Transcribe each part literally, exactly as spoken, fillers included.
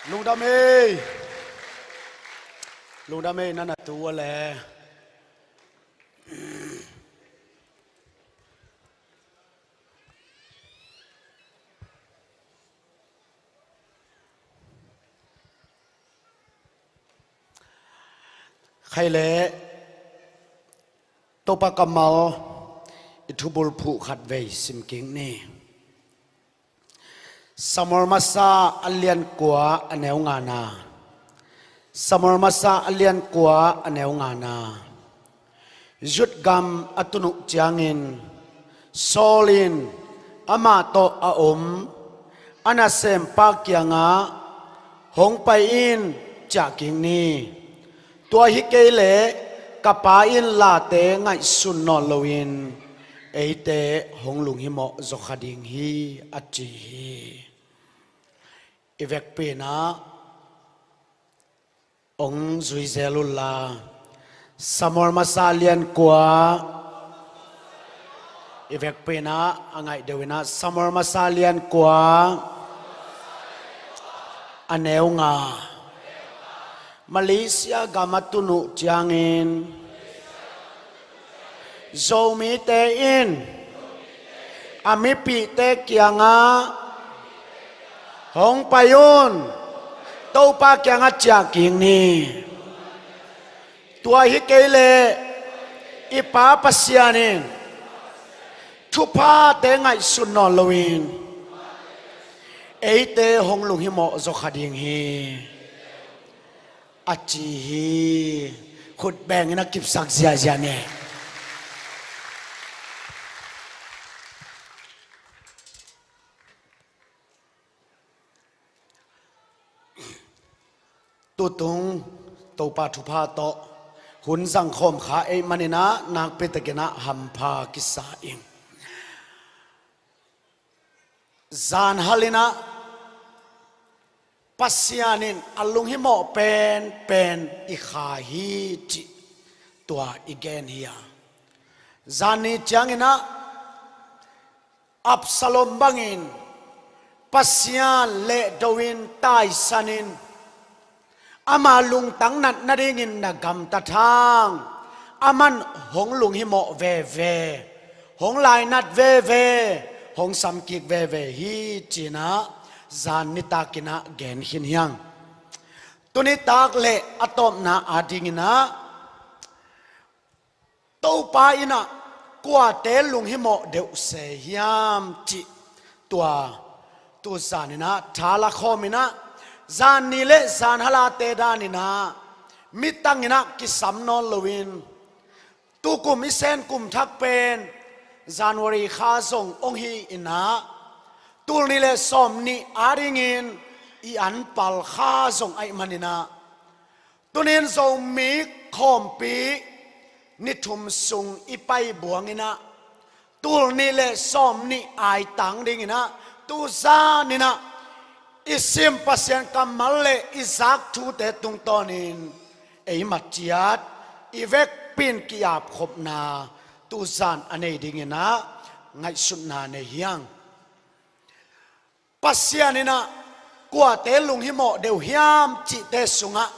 Lungdam ei. Lungdam ei, na na tu a le. Khai le Topa kammal i thubul phuh khat vei sim kik ni. Samuel masa a lian kua a neu ngana. Samuel masa a lian kua a neu ngana. Zut gam a tun uh ciangin Saul in amah tawh a om a nasempa kiangah, "Hong pai in, ciah kik ni. Tua hi kei leh ka pa in late ngaihsun nawn loin eite hong lunghimawh zawkha ding hi," a ci hi. I vekpi in ah hong zui zel unla. Samuel masa lian kua. I vekpi in ah a ngaih deuh in ah Samuel masa lian kua a neu nga. Malaysia gam a tun uh ciangin Zomite in a mipihte kiangah, "Hong pai un, Topa kiangah ciah kik ni. Tua hi kei leh i Pa Pasian in thuphate ngaihsun nawn loin eite hong lunghimawh zawkha ding hi," a ci hi. Khut bengin a kipsak ziahziah ni. Tutung Topa thupha tawh hun zangkhawm kha ei manin ah nakpi takin ah hampha kisa ing. Zan hal in ah Pasian in a lunghimawh penpen i kha hi cih tua i gen hi a. Zan ni ciangin ah Absalom bangin Pasian lehdo in taisan in ama lungtang nat nadingin na gamtat hang, aman hong lunghimawh veve, hong lainat veve, hong samkik veve hi ci-in ah zan nitakin ah gen khin hi hang. Tuni tak le a tawpna adingin ah Topa in ah kuate lunghimawh deuh se hiam cih tua tu zan in ah tha la khawm in ah, zan ni le zan halate dan in ah mitang in ah kisam nawn loin, tukum i Sen kum thak pen January kha zong hong hi in ah, tul nih le sawm nih adingin i anpal kha zong ahih manin ah, tunin Zomi khawmpi ni thum sung i pai buang in ah, tul nih le sawm nih aitang dingin ah, tu zan in ah i sim Pasian kammal le i zak thute tungtawnin ei mat ciat i vekpi in ki-apkhopna tu zan a nei dingin ah ngaihsutna nei hi hang. Pasian in ah kuate lunghimawh deuh hiam cihte sungah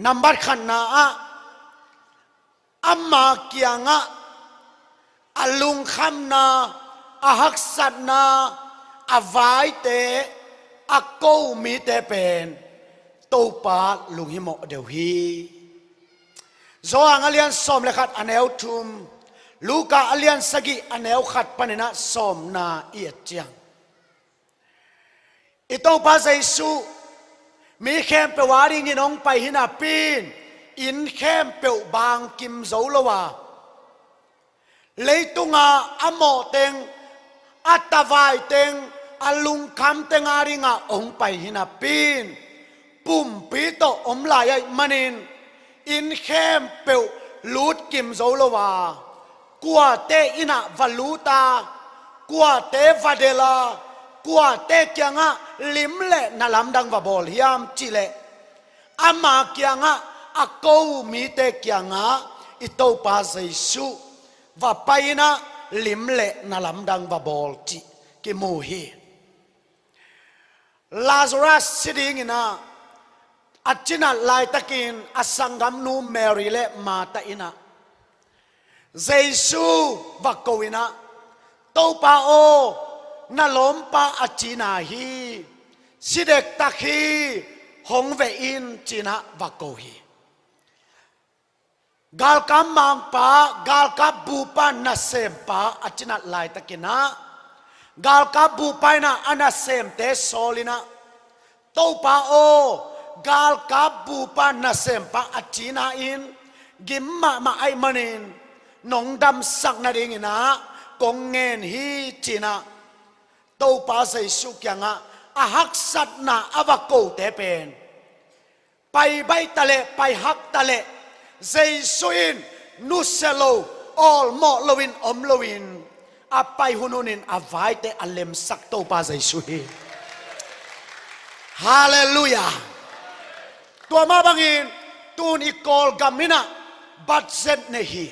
nambat khatna ah ama kiangah a lungkhamna, a haksatna, a vaite, a ko mite pen Topa lunghimawh deuh hi. Johan a lian sawm le khat a neu thum, Luka a lian sagih a neu khat panin ah sawmna i et ciang, i Topa Jesuh mi khempeuh adingin hong pai hi napi in, inn khempeuh bangkim zo lo a, leitunga a mawhteng, a tavai teng, a lungkham teng adingah hong pai hi napi in, pumpi tawh om lai ahih manin inn khempeuh lutkim zo lo a, kuate inn ah va lut a, kuate va delh a, kuate kiangah lim le na lamdang va bawl hiam cih leh, ama kiangah a ko mite kiangah i Topa Jesuh va pai in ah lim le na lamdang va bawl cih kimu hi. Lazarus si dingin ah a cinat laitakin a sanggamnu Mary le Martha in ah Jesu va ko in ah, "Topa aw, na lawmpa a cina hi, si dektak hi, hong ve in," ci-in ah va ko hi. Galkap mangpa, galkap bupa nasempa a cinat laitakin ah, galkap bupa in ah a nasemte sawl in ah, "Topa aw, galkap bupa nasempa a cina in, gim mahmah ahih manin nong damsak nadingin ah kong ngen hi," ci-in ah Topa Jesu kiangah a haksatna a va kote pen pai baih ta leh, pai hak ta leh, Jesu in nusia lo, awlmawh loin om loin, a pai hunhunin a vaite a lemsak Topa Jesu hi. Halleluiah. Tua mah bangin tun i Kawlgam in ah budget nei hi.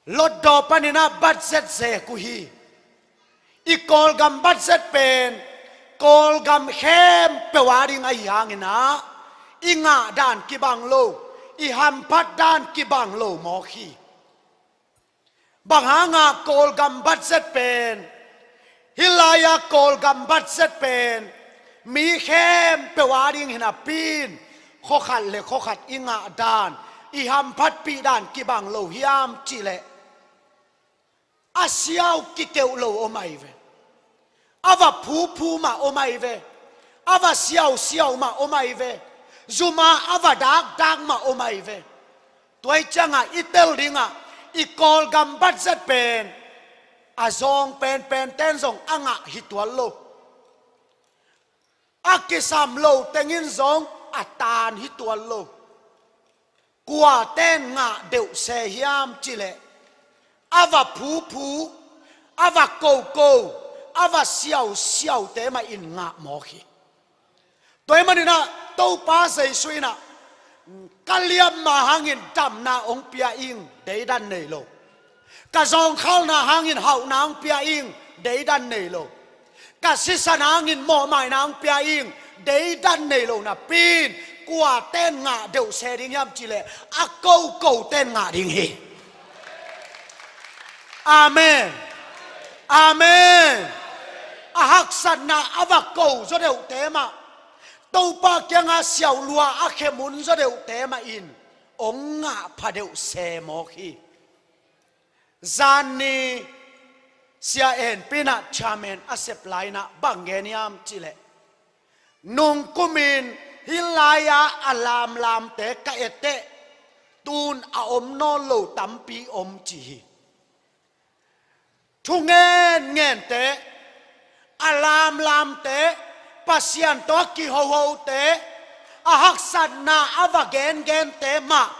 Lotdaw panin ah budget zek uh hi. I Kawlgam budget pen Kawlgam khempeuh a ding ahih hangin ah i ngah dan kibang lo, i hamphat dan kibang lo mawk hi. Bang hangah Kawlgam budget pen, hih lai-ah Kawlgam budget pen mi khempeuh a ding hi napi in, khuakhat le khuakhat i ngah dan, i hamphatpih dan kibang lo hiam cih leh, a siau kikeuh lo om ahi ve. A va phuphu mah om ahi ve. A va siausiau mah om ahi ve. Zuma a va dakdak mah om ahi ve. Tua ahih ciangah i tel dingah i Kawlgam budget pen a zawng penpenten zong a ngah hi tuan lo. A kisam lo tengin zong a tan hi tuan lo. Kuaten ngah deuh se hiam cih leh, a va phuphu, a va koko, a va siausiaute mah in ngah mawk hi. Tua ahih manin ah Topa Jesu in ah, "Ka liamma hangin damna hong pia ing," deidan nei lo. "Ka zawngkhalna hangin hauhna hong pia ing," deidan nei lo. "Ka sisan hangin mawhmaina hong pia ing," deidan nei lo napi in, kuaten ngah deuh se ding hiam cih leh, a kokoten ngah ding hi. Amen. Amen. A haksatna a va ko zaw deuhte mah, Topa kiangah siauhlua a khemun zaw deuhte mah in hong ngah pha deuh se mawk hi. Zanni Sia En Pin ah chairman a sep lai-in ah bang gen hiam cih leh, "Nungkumin hih lai-ah a lamlamte ka etteh, tun a om nawn lo tampi om," ci hi. Thu ngenngente, a lamlamte, Pasian tawh a kihohote, a haksatna a va gengente mah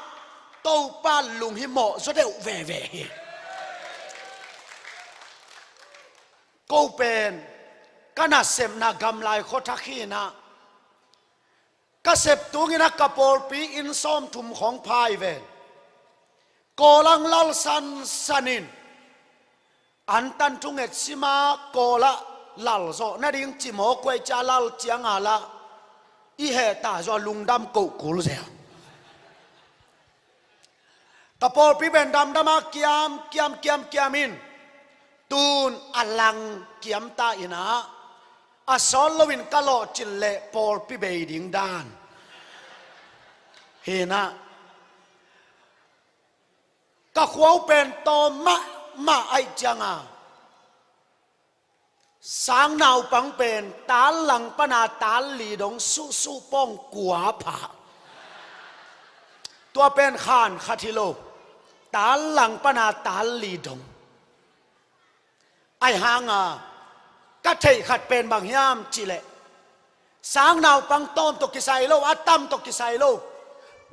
Topa lunghimawh zaw deuh veve hi. Ko pen ka nasepna gamlai khuathak hi-in ah, ka sep tungin ah ka pawlpi inn sawmthum khawng pha hi ven. Kawlang lal sansan in antan thunget sima Kawl ah lal zawh nading cimawh kuai cia lal ciang a lah i heh ta zaw lungdam koh kul zel. Ka pawlpi pen damdam a kiam, kiam, kiam, kiam in, tun a lang kiam ta in ah, a sawt loin ka lawhcin leh pawlpi bei ding dan hi-in ah, ka khua uh pen tawm mahmah ahih ciang a, sang naupang pen tal lang pana tal li dong suhsuh pawng kua pha. Tua pen khan khat hi lo, tal lang pana tal li dong. Ahih hang a, ka theih khat pen bang hiam cih leh, sang naupang tawm tawh kisai lo, a tam tawh kisai lo,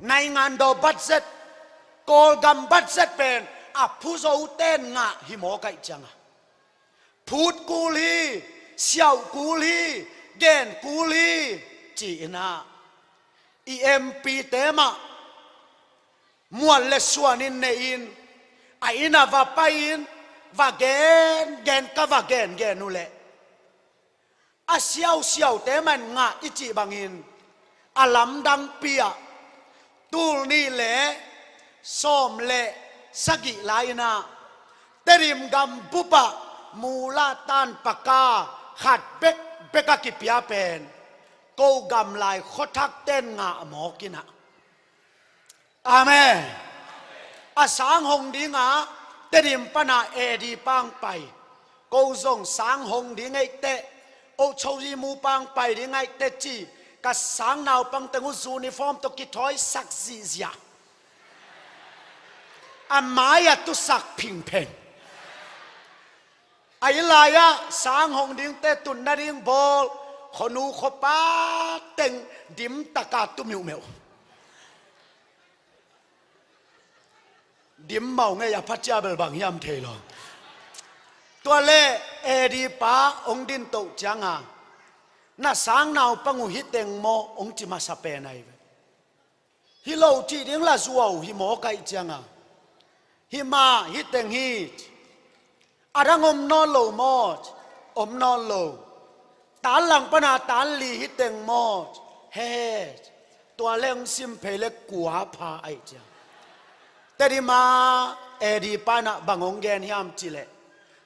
naingandaw budget, Kawlgam budget pen a phuzoten ngah hi mawk ahih ciang a, phut kul hi, siauh kul hi, gen kul hi, ci-in ah, i M P te mah mual le suan in nei in, a inn ah va pai in, va gen gen, ka va gen gen uh leh, A siausiaute man ngah i cih bangin a lamdangpi ah tul nih le sawm le sagih lai-in ah Tedim gam bup ah mula tan paka khat bekbek a kipia pen ko gam lai khuathakte in ngah mawk in ah. Amen. A sang hong ding a Tedim pan a A D pa hong pai. Ko zong sang hong ding ahih teh, o chozi mu pa hong pai ding ahih teh ci, ka sang naupang teng uh uniform tawh kithawisak zihziah. A mai a tusak phingpheng. A i lai-ah sang hong dingte tun nading bawl khuanu khuapa teng dim taka tu miuhmeuh. Dim mau ngei a phacia bel bang hiam thei lo. Tua le A D pa hong din toh cianga na sang naupang uh hi teng maw hong ci masa pen ahi ve. Hi lo cih ding la zuau hi maw kaih cianga. Hi mah hi teng hi. A dang om nawn lo maw? Om nawn lo. Tan lang pana tan li hi teng maw? He. Tua leng sim phei le kua pha aih ciang. Tedim a A D pa in ah bang hong gen hiam cih leh,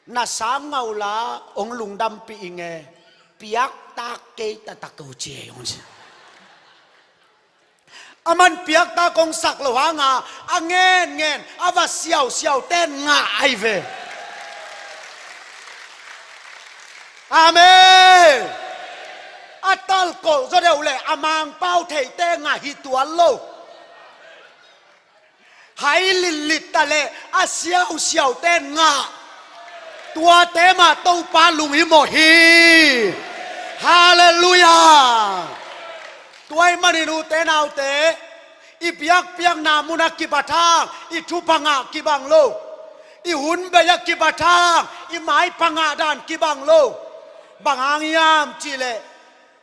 na sang ngau la hong lungdampih ing e, piaktak kei taktak ko ci e hong ci. A man piaktak hong sak lo hanga a ngenngen a va siausiaute in ngah ahi ve. Amen. A talkolh zaw deuh le a mangpau theite ngah hi tuan lo. Hai litlit ta le a siausiaute in ngah. Tuate mah Topa lunghimawh hi. Halleluiah. Tua ahih manin ute naute, i biakpiakna munah kibat hang i thupha ngah kibang lo. I hun bei-ah kibat hang i maipha ngah dan kibang lo. Bang hang hiam cih leh,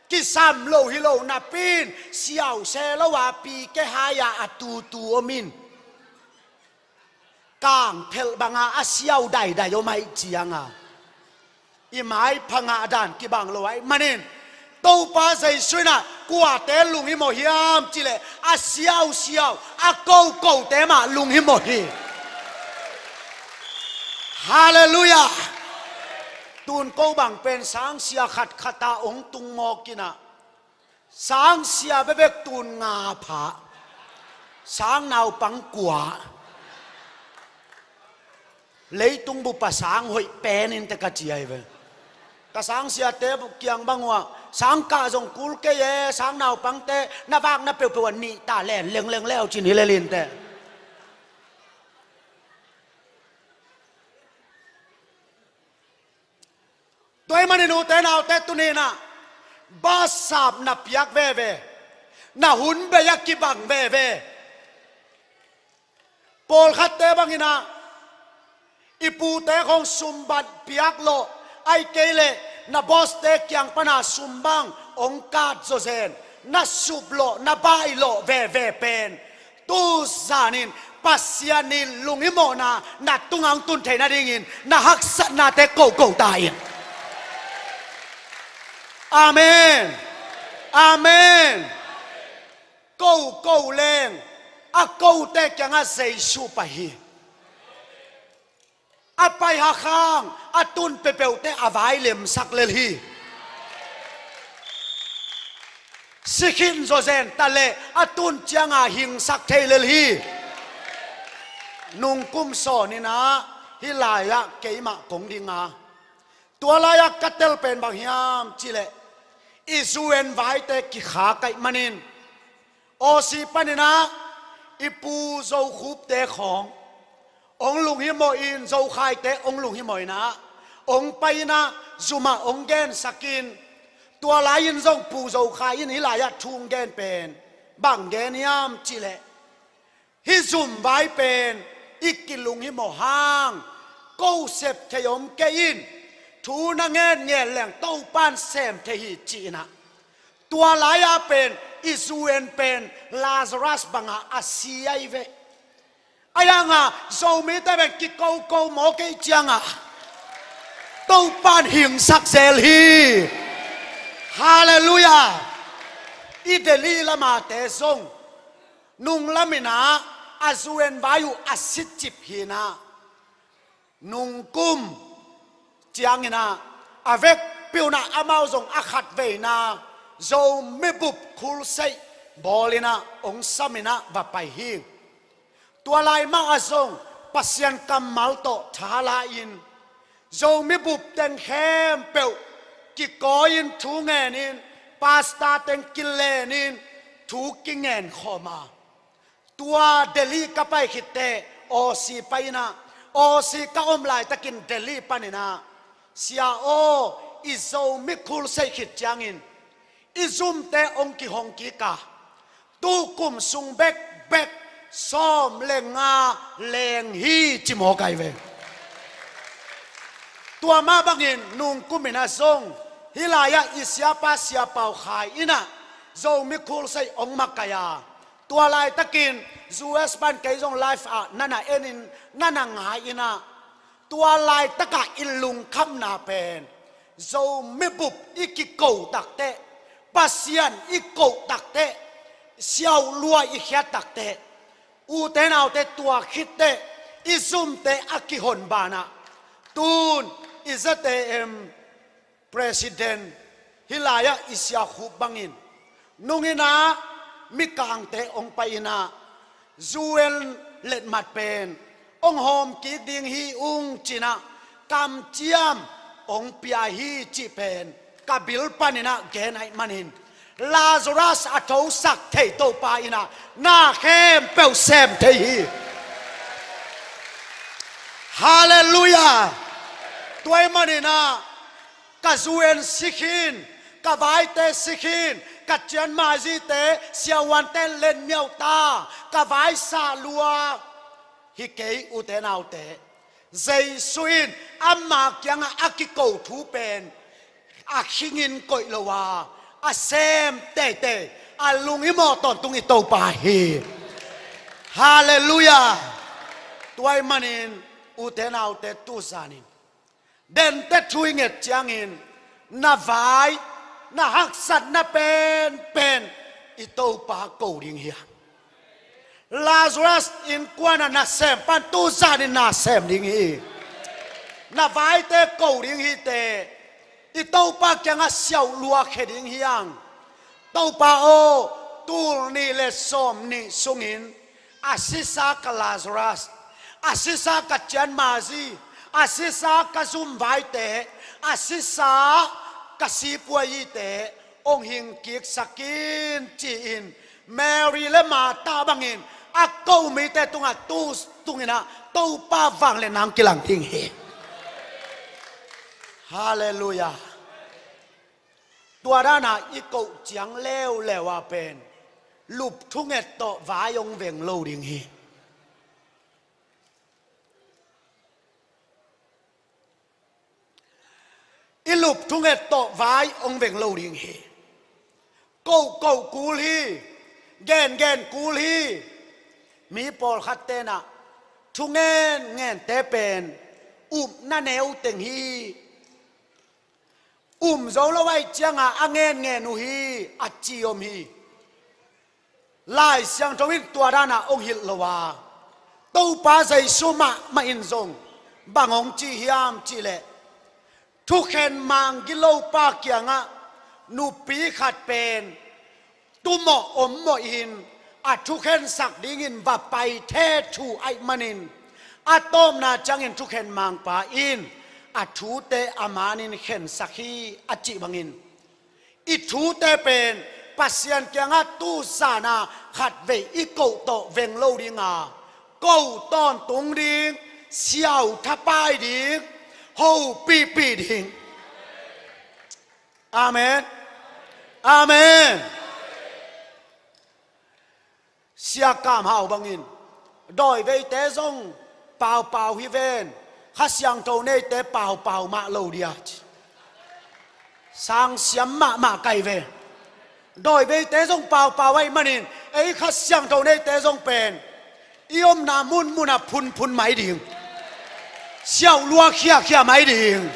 kisam lo hi lo napi in siau se lo a pi kehai-a a tutu om in, kangphelh banga a siau daidai om ahih cianga i maipha ngah dan kibang lo ahih manin, Topa Jesu in ah kuate lunghimawh hiam cih leh a siausiau a kokote mah lunghimawh hi. Halleluiah. Tun ko bang pen sangsia khatkhat a hong tung mawk in ah, sangsia bekbek tun nga pha. Sang naupang kua. Leitung bup a sang hoih pen in teh ka ci ahi ve. Ka sangsiate kiang bang uh ah, sang kah zong kul kei e, sang naupangte na vakna peuhpeuh ah nih ta len lengleng leu cin hi lel in teh. Tua ahih manin ute naute, tuni in ah bus sap na piak veve, na hun bei-ah kibang veve. Pawlkhatte bangin ah i pute khawng sumbat piak lawh, ahih kei leh na boss-te kiang pana sum bang hong kat zawzen, na sup lawh, na baih lawh veve pen tu zanin Pasian in lunghimawhna na tungah hong tun theih nadingin na haksatnate koko ta in. Amen. Amen. Koko leng a kote kiangah Jesu pai hi. A pai hak hang a tun peuhpeuhte a vai lemsak lel hi. Si khin zawzen ta leh a tun cianga hingsak thei lel hi. Nungkum sawn in ah hih lai-ah keimah kong ding a, tua lai-ah ka tel pen bang hiam cih leh, i U N vaite kikhak ahih manin Aussie panin ah i Pu Zo Khup te khawng hong lunghimawh in, Zo Khai te hong lunghimawh in ah hong pai in ah, zum ah hong gensak in, tua lai-in zong Pu Zo Khai in hih lai-ah thu hong gen pen bang gen hiam cih leh, hih zum vai pen i kilunghimawh hang ko sep thei om kei in, thu na ngenngen leng Topa'n sem thei hi ci in ah, tua lai-ah pen i U N pen Lazarus bangah a si ahi ve. Ahi hanga Zomite pen kikoko mawk ahih cianga Topa'n hingsak zel hi. Halleluiah. I Delhi lamate zong nunglam in ah a zu en vai uh a sitcip hi in ah, nungkum ciangin ah a vekpi un ah amau zong a khatveina Zomi bup khulseih bawl in ah ong sam in ah va pai hi. Tua lai mah ah zong Pasian kammal tawh thala in Zomi bup teng khempeuh kikawi in thu ngen in, pastor teng kilen in thu kingen khawm a, tua Delhi ka pai khit teh Aussie pai in ah, Aussie ka om laitakin Delhi pan in ah, Sia aw, i Zomi khulseih khit ciangin i zumte ong kihong kik a, tu kum sung bekbek sawm le nga leng hi, ci mawk ai ve. Tua mah bangin nungkum in ah zong hih lai-ah i siapa Sia Pau Khai in ah Zomi khulseih ong makaih a, tua laitakin U S pan kei zong live ah na na en in, na na ngai in ah, tua laitakah i lungkhamna pen Zomi bup i kiko takteh, Pasian i koh takteh, siauhlua i khiat takteh, ute naute, tua khit teh i zumte a kihon banah, tun i Z A M president hih lai-ah i Sia Khup bangin nung in ah Mikangte ong pai in ah, U N letmat pen ong hawm kik ding hi ung ci in ah kamciam ong pia hi cih pen ka bil pan in ah gen ahih manin, Lazarus a thosak thei Topa in ah na khempeuh sem thei hi. Halleluiah. Tua ahih manin ah ka U N si khin, ka vaite si khin, ka cianmazite siavuante lenmiau ta, ka vai sah lua hi kei, ute naute. Jesu in ama kiangah a kiko thu pen a khingin koih lo a, a sem teitei, a lungim aw tawntung i Topa hi. Halleluiah. Tua ahih manin ute naute, tu zanin dente thu i nget ciangin na vai, na haksatna penpen i Topa ko ding hi a, Lazarus innkuan a nasem pan tu zanin na sem ding hi. Na vaite ko ding hi teh, i Topa kiangah siauhlua khia ding hi hang. Topa aw, tul nih le sawm nih sungin a sisa ka Lazarus, a sisa ka cianmazi, a sisa ka zumvaite, a sisa ka sipuaite ong hing kiksak in ci-in, Mary le Martha bangin a ko mite tungah tu tungin ah Topa vangliatna ong kilang ding hi. Halleluiah. Tua dan a i koh ciang leuleu a pen lup thunget tawh vai ong veng lo ding hi. I lup thunget tawh vai ong veng lo ding hi. Kohkoh kul hi, gengen kul hi. Mi pawlkhat ten ah thungen ngente pen upna neu teng hi. Um zo lo ahih ciangah a ngenngen uh hi, a ci om hi. Lai Siangtho in tua dan a ong hilh lo a, Topa Jesu mahmah in zong bang ong ci hiam cih leh, thukhen mang gilopa kiangah nupi khat pen tumawh ommawh in a thukhensak dingin va pai thethu ahih manin, a tawpna ciangin thukhen mangpa in a thute a manin khensak hi a cih bangin, i thute pen Pasian kiangah tu zan a khatvei i koh tawh veng lo ding a, ko tawntung ding, siau thapai ding, hopihpih ding. Amen. Amen. Sia Kam Hau bangin, dawiveite zong paupau hi ven, Kha Siangtho neite paupau mah lo dia ci. Sang siam mahmah kai ve. Dawiveite zong paupau ahih manin, ei Kha Siangtho neite zong pen i omna munmun ah phunphun mai ding, siauhlua khiakhia mai ding.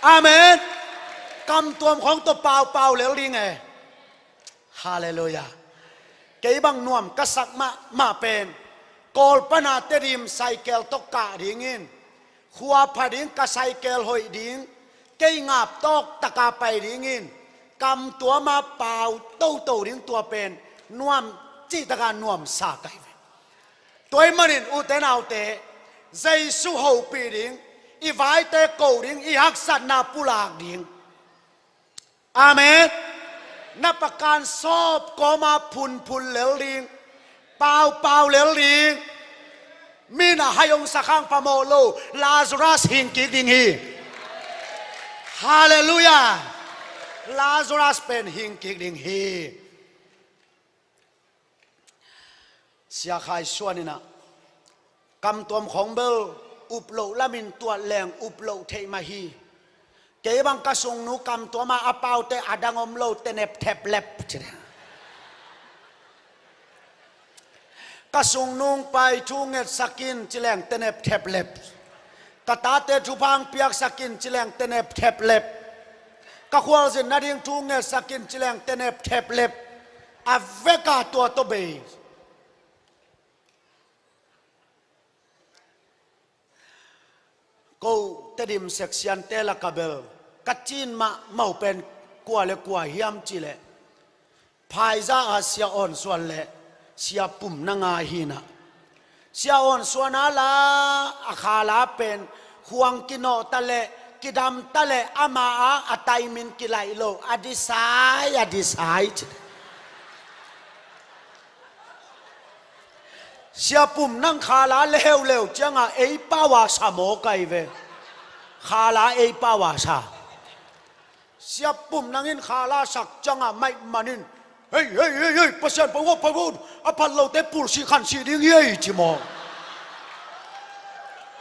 Amen. Kamtuam khawng tawh paupau lel ding e. Halleluiah. Kei bang nuam ka sak mahmah pen Kawl pana Tedim cycle tawh kah dingin, khua pha ding, ka cycle hoih ding, kei ngap tawk taka pai dingin, kamtuama pau toto ding, tua pen nuam cihtaka nuamsa ka hi ve. Tua ahih manin ute naute, Jesu hopih ding, i vaite ko ding, i haksatna pulak ding. Amen. Na pakan sawp kawma phunphun lel ding, paupau lel ding. Mi na hai hong sak hang phamawh lo, Lazarus hing kik ding hi. Halleluiah. Lazarus pen hing kik ding hi. Sia Khai Suan in ah, kamtuam khawng bel up loh lamin tuat leng up loh theih mah hi. Kei bang ka sungnu kamtuama a paute a dang om lo, tenep thep lep ci. Ka sungnung pai thu ngetsak in ci leng tenep thep lep. Ka tate thupha piaksak in ci leng tenep thep lep. Ka khualzin nading thu ngetsak in ci leng tenep thep lep. A veka tua tawh bei. Ko Tedim seksiante laka bel ka cin mahmah pen kua le kua hiam cih leh, Phaiza a Sia Awn Suan le Sia Pum Nang a hi in ah, Sia Awn Suan a la a khala pen khuang kinawh ta leh, kidam ta leh, ama a a taimin kilaih lo, a disai, a disai ci. Sia Pum Nang khala leuleu cianga ei pau a sa maw kai ve. Khala ei pau a sa. Sia Pum Nang in khala sak cianga maih manin, "Hei, hei, hei, hei, Pasian pau aw, pau aw, a phat lote pulsih khansih ding hi ei," ci maw.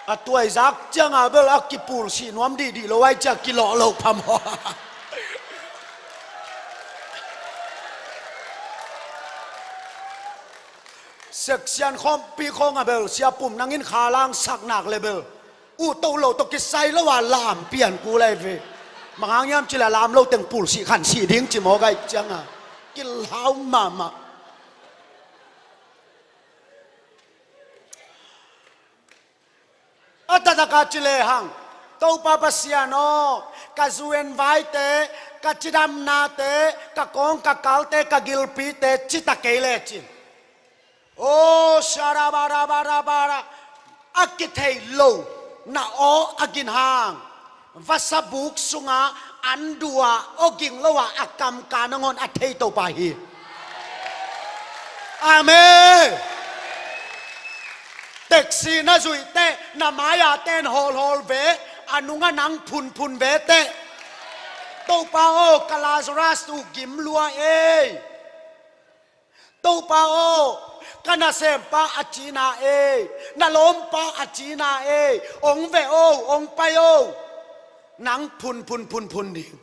A tuaizak cianga bel a kipulsih nuam dihdih lo ai cia kilawh loh pha maw. Seksian khawmpi khawng a bel Sia Pum Nang in khala hong sak nak le bel uh toh lo tawh kisai lo a lam pian kul ai ve. Bang hang hiam cih leh lam lo teng pulsih khansih ding ci maw kai cianga kilau mahmah. A taktak a ci lehang, Topa Pasian aw, ka zu en vaite, ka cidamnate, ka kawng ka kalte, ka gilpite ci ta kei lecin, aw, sarabarabara, a kitheih lo na aw a ginhang vasa buk sunga an dua aw ging lo a, a kamka nangawn a thei Topa hi. Amen. Taxi na zuih teh, na mai-a ten hawlhawl ve, a nunga nang phunphun ve teh. Topa aw, ka Lazarus uh gim lua ei. Topa aw, ka nasempa a cina ei, na lawmpa a cina ei, ong ve aw, ong pai aw. Nang phunphun phunphun ding.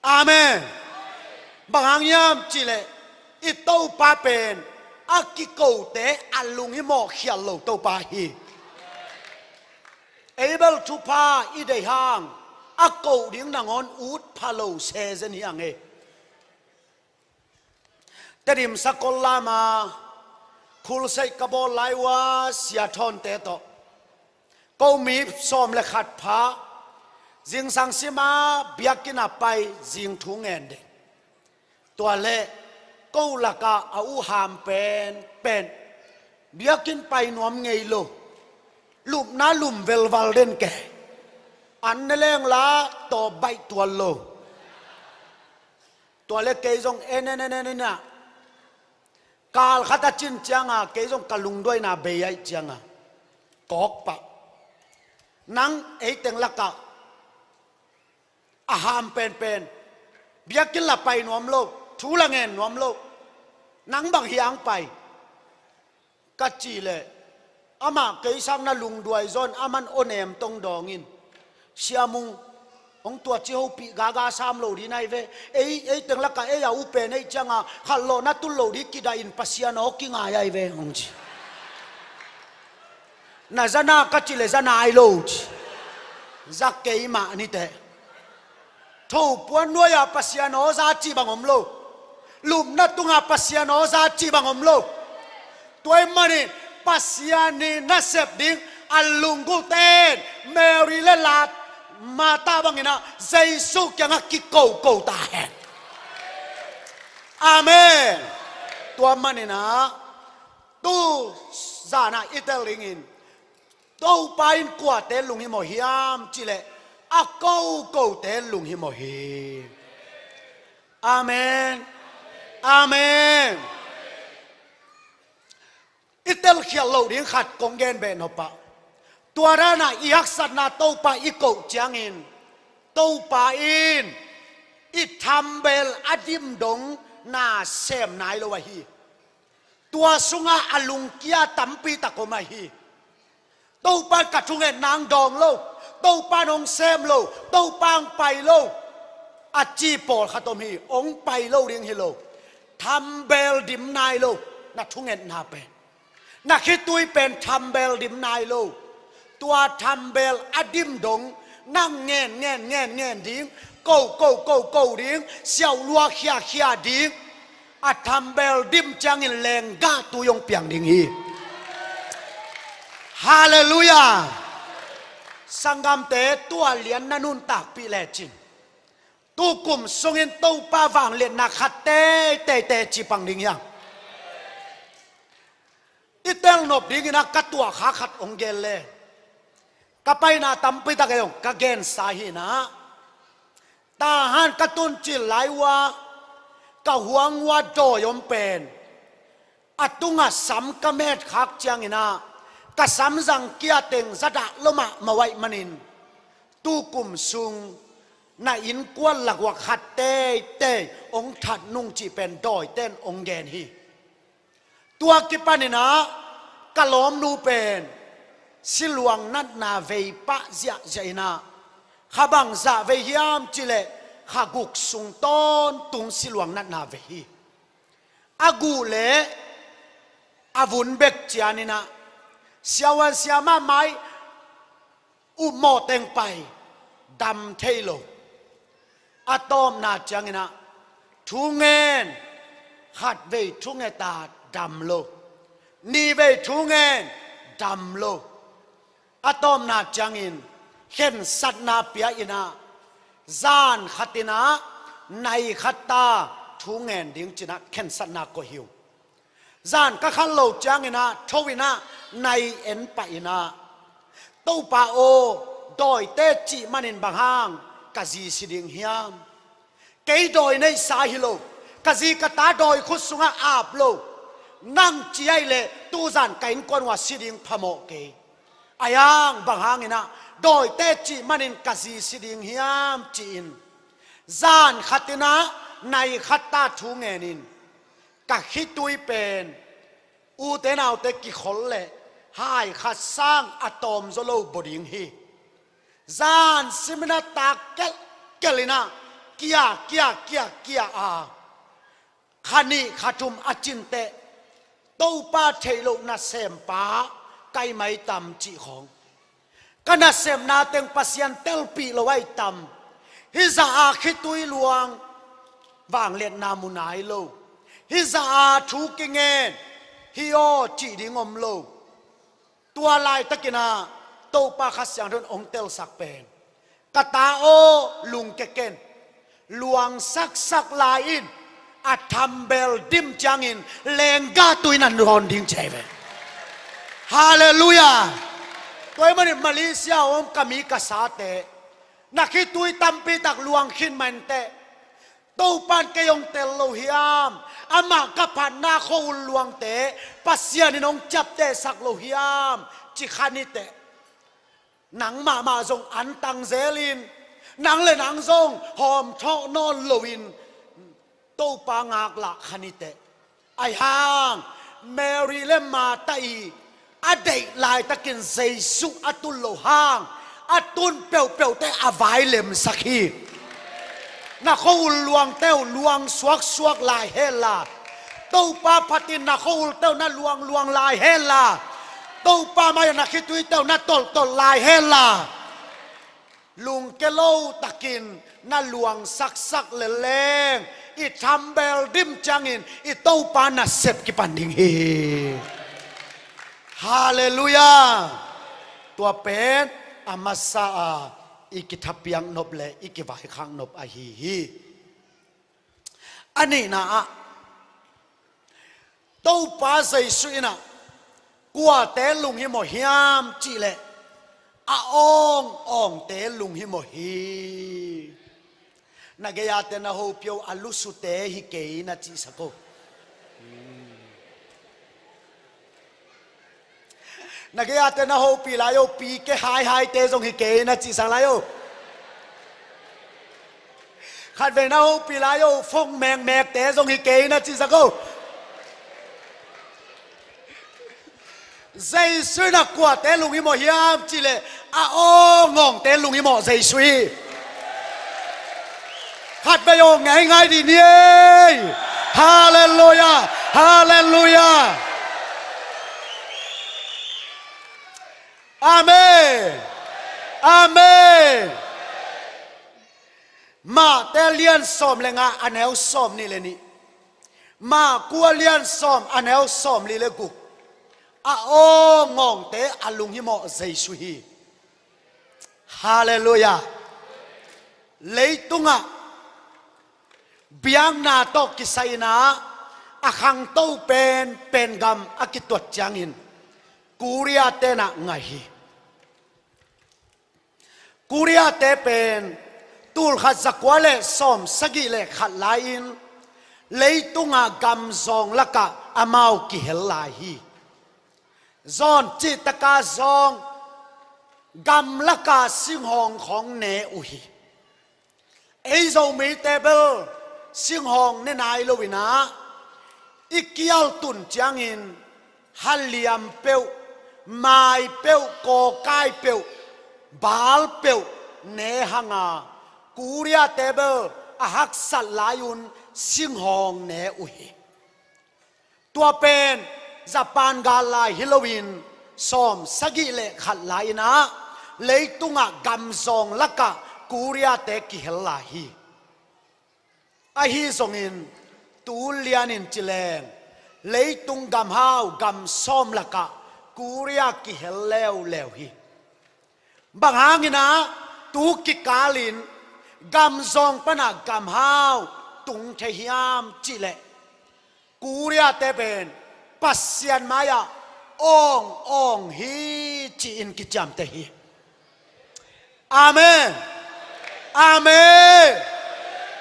Amen. Bang hang hiam cih leh i Topa pen a kikote a lunghimawh khial lo Topa hi. Ei bel thupha i deih hang a koh ding nangawn ut pha lo se zen hi ang ei. Tedim Sakol lama khulseih ka bawl lai uh a, sia thawnte tawh ko mi sawm le khat pha zingsang sima biakinn a pai zing thu ngen ding. Tua leh ko lakah a uham penpen biakinn pai nuam ngei lo, lupna lum velval den ke, an ne leng la tawp baih tuan lo. Tua leh kei zong en en en en en ah, kal khat a cin cianga kei zong ka lungduaina bei aih cianga kawk pah. Nang ei teng lakah a ham penpen, biakinn la pai nuam lo, thu la ngen nuam lo, nang bang hiang pai? Ka cih leh amah kei sangna lungduai zawn, aman aw nem tong dawng in, Sia Mung, hong tua ci hopih gaga sam lo dih nai ve. Ei, ei teng lakah ei a u pen ei cianga khat lawh na tul lo dih kidah in Pasian aw kingai ai ve hong ci. Na zana ka cih leh zana ai lo ci. Za kei mah ni teh. Thopuan nuai-ah Pasian aw za cih bang om lo. Lupna tungah Pasian aw za cih bang om lo. Tua ahih manin Pasian ii nasep ding a lunggulhte in Mary le Martha bangin ah Jesu kiangah kikoko ta hen. Amen. Tua manin ah tu zan ah i tel dingin Topa in kuate lunghimawh hiam cih leh a kokote lunghimawh hi. Amen. Amen. I telkhialh loh ding khat kong gen beh nop ah, tua dan ah i haksatna Topa i koh ciangin Topa in i thambel a dim dong na sem nai lo ahi. Tua sungah a lungkia tampi tak om ahi. Topa in ka thungetna hong dawng lo, Topa in hong sem lo, Topa hong pai lo a ci pawlkhat om hi. Hong pai lo ding hi lo. Thambel dim nai lo na thungetna pen. Na khitui pen thambel dim nai lo. Tua thambel a dim dong nang ngen ngen ngen ngen ding, ko ko ko ko ding, siauhlua khia khia ding. A thambel dim ciangin lenggah tui hong piang ding hi. Halleluiah. Sanggamte, tua lian na nuntakpih lecin tu kum sungin Topa vangliatna khat teitei teci pang ding hiam? I telnop dingin ah ka tuahkhak khat hong gen le, ka paina tampi tak ei hong ka gensa hi in ah, Tahan ka tuncil lai uh ah ka huang uh ah dawi om pen a tungah sam ka metkhak ciangin ah ka samzang kia teng za dah lo mahmah uh ahih manin tu kum sung na innkuan lak uh ah khat teitei hong that nung cih pen dawite in hong gen hi. Tua kipanin ah ka lawmnu pen siluang natna vei pah ziahziah in ah, kha bangzah vei hiam cih leh kha guk sung tawntung siluang natna vei hi. A guh leh a vun bek ciangin ah siavuan siamah mai upmawh teng pai, dam thei lo. A tawpna ciangin ah thu ngen, khat vei thu nget a dam lo, nih vei thu ngen, dam lo. A tawpna ciangin khensatna pia in ah zan khat in ah nai khat ta thu ngen ding ci in ah khensatna koih hi ung. Zan ka khat lo ciangin ah tho in ah nai en pah in ah, Topa aw, dawite cih manin bang hang ka zi si ding hiam? Kei dawi neihsa hi lo, ka zi ka ta dawi khut sungah ap lo. Nang ci ahih leh tu zan ka innkuan uh ah si ding phamawh kei. Ahi hang bang hangin ah dawite cih manin ka zi si ding hiam ci-in zan khat in ah nai khat ta thu ngen in ka khitui pen ute naute kikhol leh hai khat sang a tawm zaw lo baw ding hi. Zan simin ah tak kelhkelh in ah kia kia kia kia a, kha nih kha thum a cin teh Topa theih loh nasempa ka hi mai tam cih khawng. Ka nasepna teng Pasian telpih lo ahi tam. Hih zah a khitui luang vangliatna mu nai lo. Hih zah a thu kingen hi aw cih ding om lo. Tua laitakin ah Topa Kha Siangtho in hong telsak pen, ka ta aw, lungkia ken. Luang saksak lai in, a thambel dim ciangin lenggah tui in a dawn ding ci hi ve. Halleluiah. Tua ahih manin Malaysia a om ka mi ka sate, na khitui tampi tak luang khin mah inteh, Topa in kei hong tel lo hiam? Amah ka phatna khua-ul luangte Pasian in hong ciaptehsak lo hiam? Ci kha ni teh. Nang mahmah zong antang zelin, nang le nang zong hawmthawh nawn loin Topa ngaklah kha ni teh. Ahi hang Mary le Martha ii a deih laitakin Jesu a tun loh hang a tun peuhpeuhte a vai lemsak hi. Na khua-ul luangte uh luang suaksuak lai hen la, Topa phatin na khua-ulte uh na luangluang lai hen la, Topa mai-ah na khituite uh na tolhtolh lai hen la. Lungke lo takin na luang saksak leleng, i thambel dim ciangin i Topa nasep kipan ding hi. Halleluiah. Tua pen a masa a i kithapiak nop le i kivaikhak nop ahi hi. A nihna ah, Topa Jesu in ah kuate lunghimawh hiam cihleh a awngawngte lunghimawh hi. Na gei-ate na hopih o, a lusute hi kei na cihsak o. Na gei-ate na hopih lai o, pike haihaite zong hi kei na cihsak lai o. Khatvei na hopih lai o, fong mekmekte zong hi kei na cihsak o. Jesu in ah kuate lunghimawh hiam cihleh a awngawngte lunghimawh Jesu hi. Khatvei o, ngeingai dih ni ei. Halleluiah. Halleluiah. Amen. Amen. Mate lian sawm le nga, a neu sawm nih le nih. Maku a lian sawm, a neu sawm li le guk. A awngawngte a lunghimawh Jesu hi. Halleluiah. Leitungah biakna tawh kisai-in ah a khangto penpen gam a kituat ciangin Korea-te in ah ngaih hi. Korea-te pen tulkhat zakua le sawmsagih le khat lai-in leitungah gamzawng lakah amau kihel lai hi. Zong cihtakah zong gamlakah singhawng khawng ne uh hi. Ei Zomite bel singhawng ne nai lo-in ah i kial tun ciangin haliam peuh, mai peuh, kawkai peuh, bal peuh ne hang a, Korea-te bel a haksat lai-un singhawng ne uh hi. Tua pen Japan gal lai hi lo-in sawmsagih le khat lai-in ah leitungah gamzawng lakah Korea-te kihel lai hi. Ahi zongin tu lianin ci leng leitung gamhau gam sawm lakah Korea kihel leuleu hi. Bang hangin ah tu kikalin gamzawng panah gamhau tung thei hiam cihleh Korea-te pen Pasian mai-ah awngawng hi ci-in kiciamteh hi. Amen. Amen.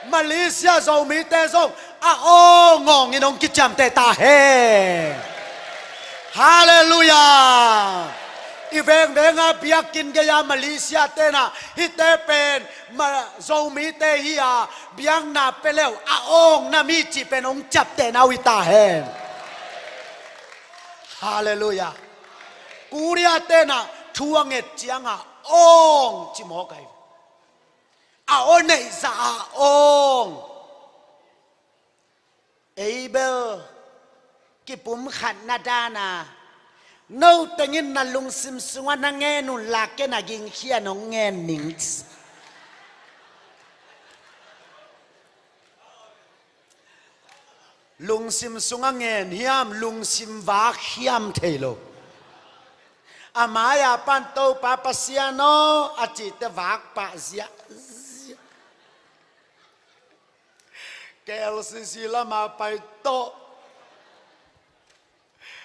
Malaysia Zomite zong a awngawng in hong kiciamteh ta hen. Halleluiah. I vengveng a biakinn gei-a Malaysia-te in ah hihte pen Zomite hi a, biakna pia le uh a awng na mi cih pen hong ciaptehna uh hi ta hen. Halleluiah. Korea-te in ah thu a nget ciangah awng ci mawk ahi. A aw neih zah a awng. Ei bel kipumkhatna dan a no tengin na lungsim sungah na ngen un la, ken a gingkhia-in hong ngen ning. Lungsim sungah ngen hiam, lungsim vak hiam thei lo. A mai-a pan Topa Pasian aw a cihte vak pah ziahziah. K L C C lamah pai tawh.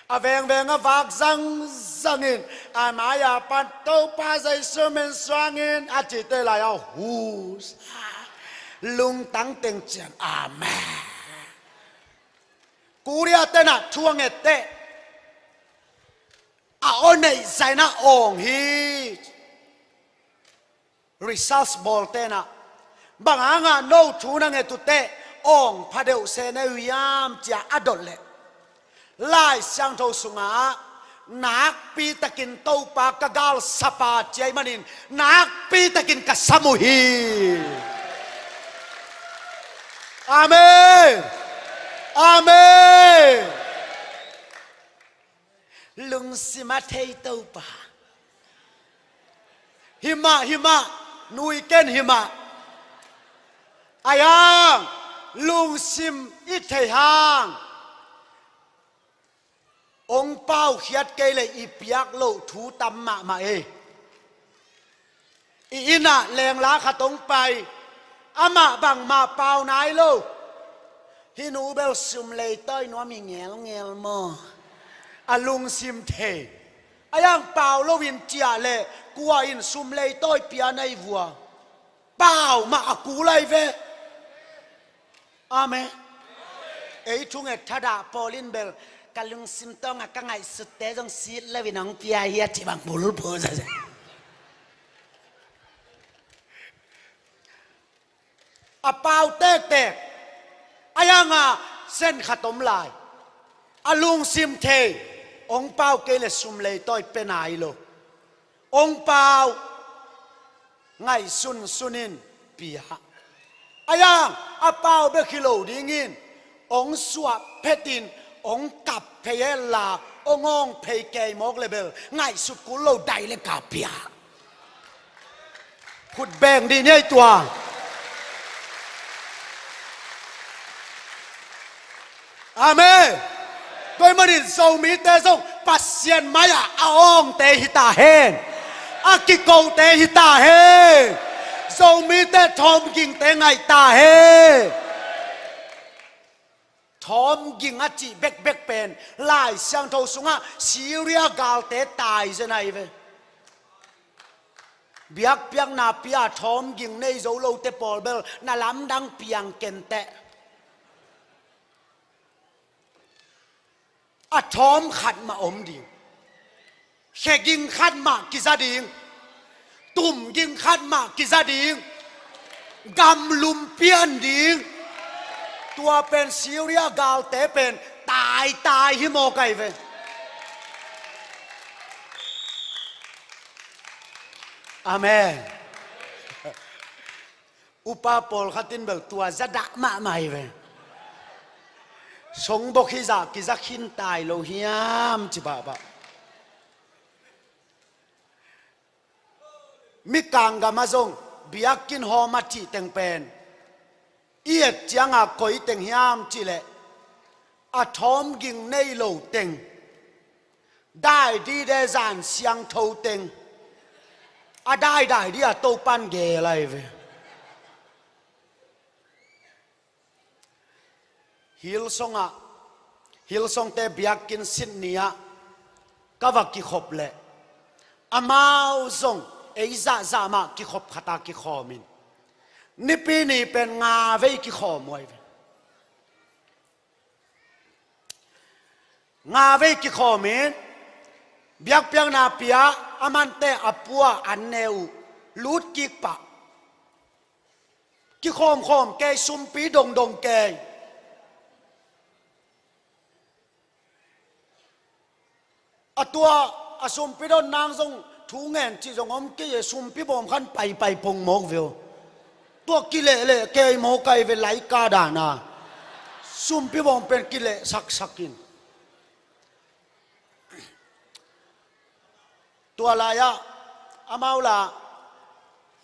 A vengveng a vak zangzangin a mai-a pan Topa Jesu min suangin a cihte lai-ah hus. Lungtang teng cian. Amen. Korea-te in ah thu a nget teh a aw neih zah in ah awng hi. Research bawlte in ah bang hangah no thu na nget uh teh awng phadeuh se na uh hiam ci-a a dot leh Lai Siangtho sungah nakpi takin Topa ka galsap a ci ahih manin nakpi takin ka sam uh hi. Amen. Amen. Lungsim a thei Topa. Himah, himah. Nui ken hi mah. Ahi hang lungsim i thei hang, hong paukhiat kei leh i piak loh thu tam mahmah ei. I inn ah lengla khat hong pai, amah bangmah pau nai lo. Hih nu bel sum leitawi nuam hi ngelngel maw? A lungsim thei. Ahi hang pau loin ciah leh kua in sum leitawi pia na hi vua? Pau mah a kul lai ve. Amen. Ei thunget thadah pawl in bel ka lungsim tawngah ka ngaihsutte zong sit loin hong pia hi a ci bang bulphu zazia. A pau tektek. Ahi hang a sen khat om lai. A lungsim thei. Hong pau kei leh sum leitawi pia nai lo. Hong pau, ngaihsunsun in pia. Ahi hang a pau bek hi lo dingin hong suah phetin hong kap phei hen la, hong awng phei kei mawk leh bel ngaihsut kul lo, dai leh kap pia. Khut beng dih ni ei tua. Amen. Tua ahih manin Zomite zong Pasian mai-ah a awngte hi ta hen. A kikote hi ta hen. Zomite thawmgingte ngaih ta hen. Thawmging a cih bekbek pen Lai Siangtho sungah Syria galte tai zen ahi ve. Biakpiakna pi-a thawmging nei zo lote pawl bel na lamdang piang kenteh. A thawm khat mah om ding. Kheging khat mah kiza ding. Tumging khat mah kiza ding. Gamlum pian ding. Tua pen Syria galte pen taitai hi mawk ahi ve. Amen. Upa pawlkhat in bel tua za dah mahmah hi ve. Songbok hizah kiza khin tai lo hiam ci pahpah. Mikang gamah zong biakinn hawm a cih teng pen i et ciangah koi teng hiam cih leh a thawmging nei lo teng, daidide zan siangtho teng a daidai dih a Topan geel ahi ve. Hillsong ah, Hillsongte biakinn Sydney ah ka va kikhop leh amau zong ei zahzah mah kikhop khat a kikhawm in, Nipi ni pen nga vei kikhawm uh ahi ve. Nga vei kikhawm in, biakpiakna pi-a a mante a pua an ne uh lut kik pah. Kikhawmkhawm kei, sumpi dongdong kei. A tua a sumpi don nang zong thu ngen cih zong om kei e, sumpi bawm khan paipai pong mawk ve uh. Tua kilehleh kei mawk ahi ve, laika dan a. Sumpi bawm pen kileh saksak in. Tua lai-ah amau la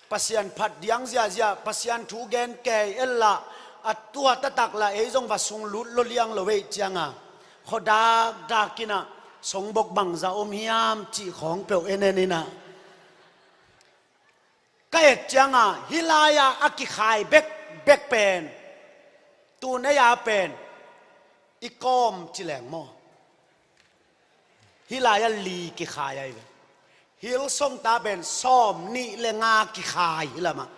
Pasian phat diang ziahziah, Pasian thu gen kei el la, a tua taktak la ei zong va sung lut lo liang lo ei cianga, khuadakdak in ah, songbok bangza om hiam cih khawng peuh en en in ah, ka et cianga hih lai-ah a kikhai bekbek pen, tun ei-a pen i kawm ci leng maw? Hih lai-ah li kikhai ahi ve. Hillsong ta pen sawm nih le nga kikhai hih lamah.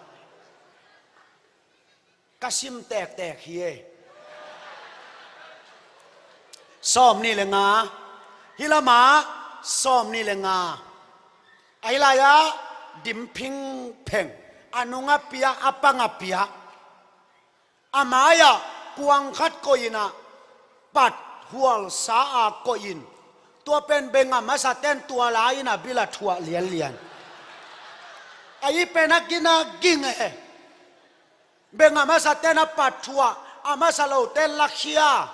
Ka sim tektek hi e. Sawm nih le nga. Hih lamah sawm nih le nga. Ahi lai-ah dim phingpheng. A nung a pia, a pang a pia. A mai-ah kuang khat koih in ah, pat hualsa a koih in. Tua pen bengam a saten tua lai-in a bil a thuah lianlian. Ahi pen a gina ging e. Bengam a saten a pat thuah, a masa lote lakhia.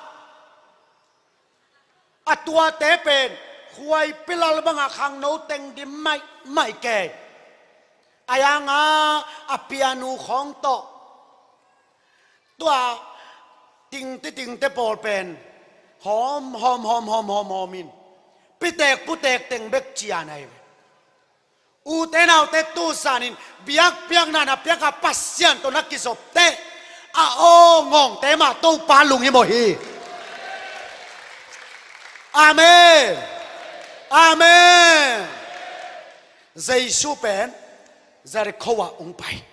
A tuate pen khuaipi lal bangah khangno teng dim maihmaih kei. A yanga a pianu khawng tawh tua tingte tingte pawl pen hawm hawm hawm hawm hawm hawm in pitek putek teng bek cian ahi ve. Ute naute, tu zanin biakpiakna na piaka Pasian tawh na kizop teh a aw ngawngte mah Topa lunghimawh hi. Amen. Amen. Jesu pen Jerikho ah hong pai.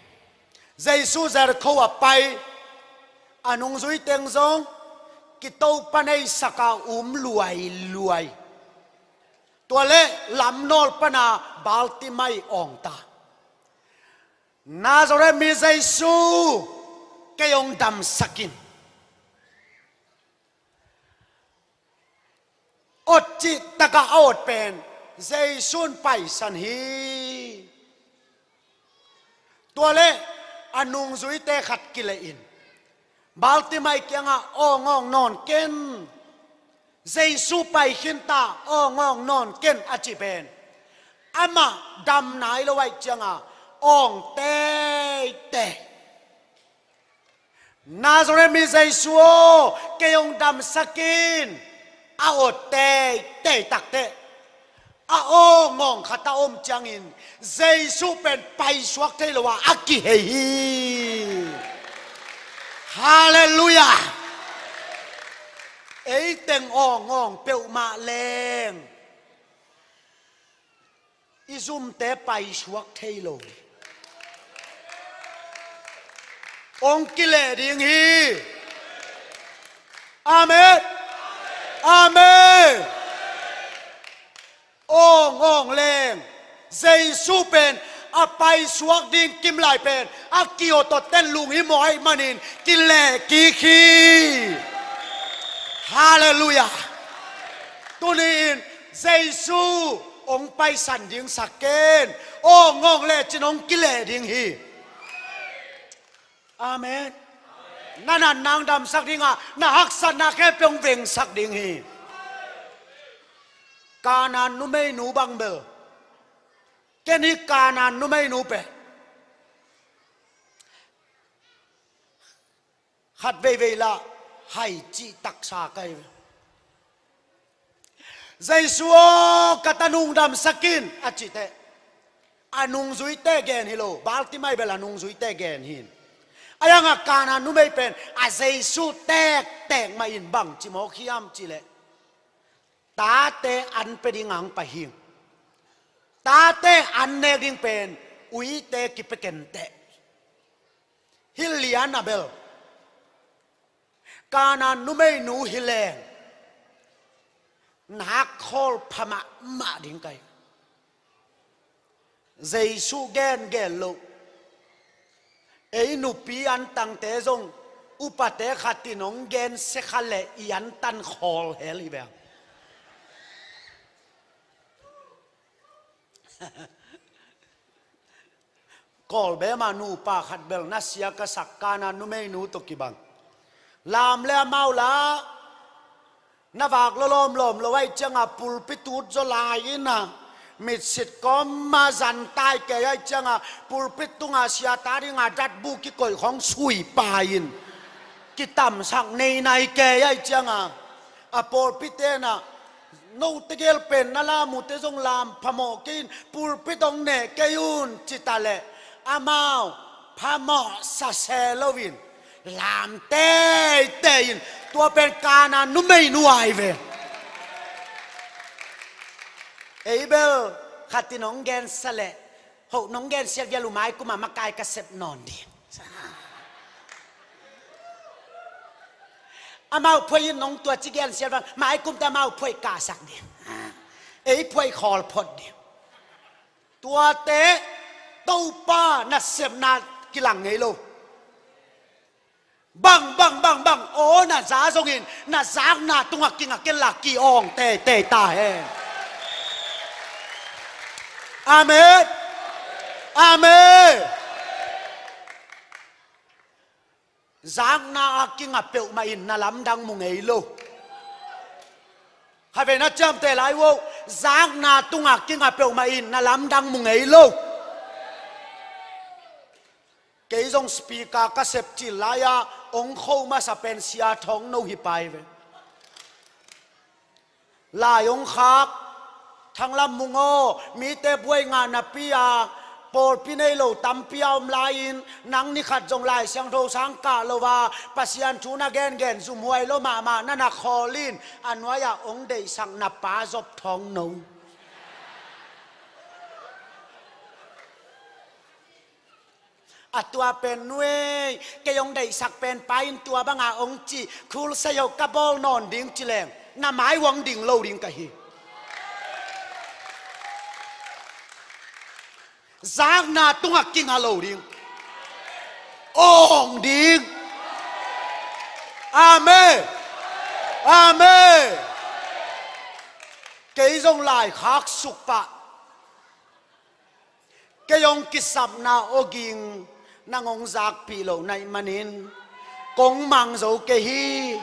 Jesu Jerikho ah pai. A nungzui teng zong kitopa neisaka um luailuai. Tua le lamnawl pana Bartimai awngta. Nazareth mi Jesu, kei hong damsak in. Awt cih takah a awt pen Jesu in paisan hi. Tua le a nungzuite khat kileh in Bartimai kiangah, aw ngawng nawn ken. Jesu pai khin ta, aw ngawng nawn ken a cih pen amah dam nai lo ahih cianga awng teitei. Nazareth mi Jesu aw, kei hong damsak in. A awt teitei takteh a aw ngawng khat a om ciangin Jesu pen paisuak thei lo a a kihei hi. Halleluiah. Ei teng aw ngawng peuhmah leng i zumte paisuak thei lo. Hong kileh ding hi. Amen. Amen. Awng awng leng Jesu pen a paisuak ding kimlai pen a kiawtawt ten lunghimawh ahih manin kileh kik hi. Halleluiah. Tuni-in Jesu hong paisan ding sak ken. Awng awng lecin hong kileh ding hi. Amen. Na natna hong damsak ding a, na haksatna khempeuh hong vengsak ding hi. Kanaan numeinu bang bel, ken hih Kanaan numeinu pen khat veivei lah hai cih taksa ka hi ve. Jesu aw, ka tanu hong damsak in a cih teh a nungzuite gen hi lo, Bartimai bel a nungzuite gen hi. A yangah Kanaan numei pen a Jesu tektek mah in bang ci mawk hiam cih leh, tate an pia ding a hong pai hi. Tate an nek ding pen uite kipia kenteh. Hih lian a bel Kanaan numeinu hi leng nak khawl pha mahmah ding ka hi. Jesu gen gen loh, ei nupi antangte zong upate khat in hong gensia kha leh i antan khawl hel hi beng. Kawlbema nupa khat bel na sia ka sak, Kanaan numeinu tawh kibang. Lam le amau lah na vak lawlawm lawm lo ahih cianga pulpit ut zaw lai in a, mitsit kawma zantai kei ahih cianga pulpit tunga sia ta dinga datbu kikoih khawng sui pai in, kitamsak neinai kei ahih cianga a pawlpi tenah, note gel pen na lam uh teh zong lam phamawh kei in, pulpit hong neh kei un ci ta leh amau phamawhsa se loin lam teitei in, tua pen Kanaan numeinu ahi ve. Ei bel khat in hong gensia leh, hoh nong gensiat vial uh, maikum a makai ka sep nawn ding. Amau phuai in nong tua ci gensiat vang, maikum teh amau phuai kahsak ding. Ei phuai khawl phot ding. Tuate Topa nasepna kilang ngei lo. Bang bang bang bang aw na za zongin na zakna tungah kinga kenla ki-awng teitei ta hen. Amen. Amen. Zakna a kinga peuhmah in na lamdang mu ngei lo. Khatvei na ciamteh lai uh, zakna tungah kinga peuhmah in na lamdang mu ngei lo. Kei zong speaker ka sep cil lai-a ong kho masa pen Sia Thawng No hi pai ve. Lai ong khak, Thanglam Mung aw, mite buai ngah napi-a, pawlpi nei lo tampi a om lai-in, nang nikhat zong Lai Siangtho sang kah lo a, Pasian thu na gengen zumhuai lo mahmah na na khawl in, a nuai-ah ong deihsak na pa Zop Thawng No. A tua pen nuei, kei ong deihsak pen pa in tua banga ong ci, khul sei ho ka bawl nawn ding ci leng, na mai uang ding lo ding ka hi. Zakna tungah kinga lo ding. Ong ding. Amen. Amen. Kei zong lai khak suk pah. Kei ong kisapna awging nang ong zakpih loh na hih manin kong mang zo kei hi.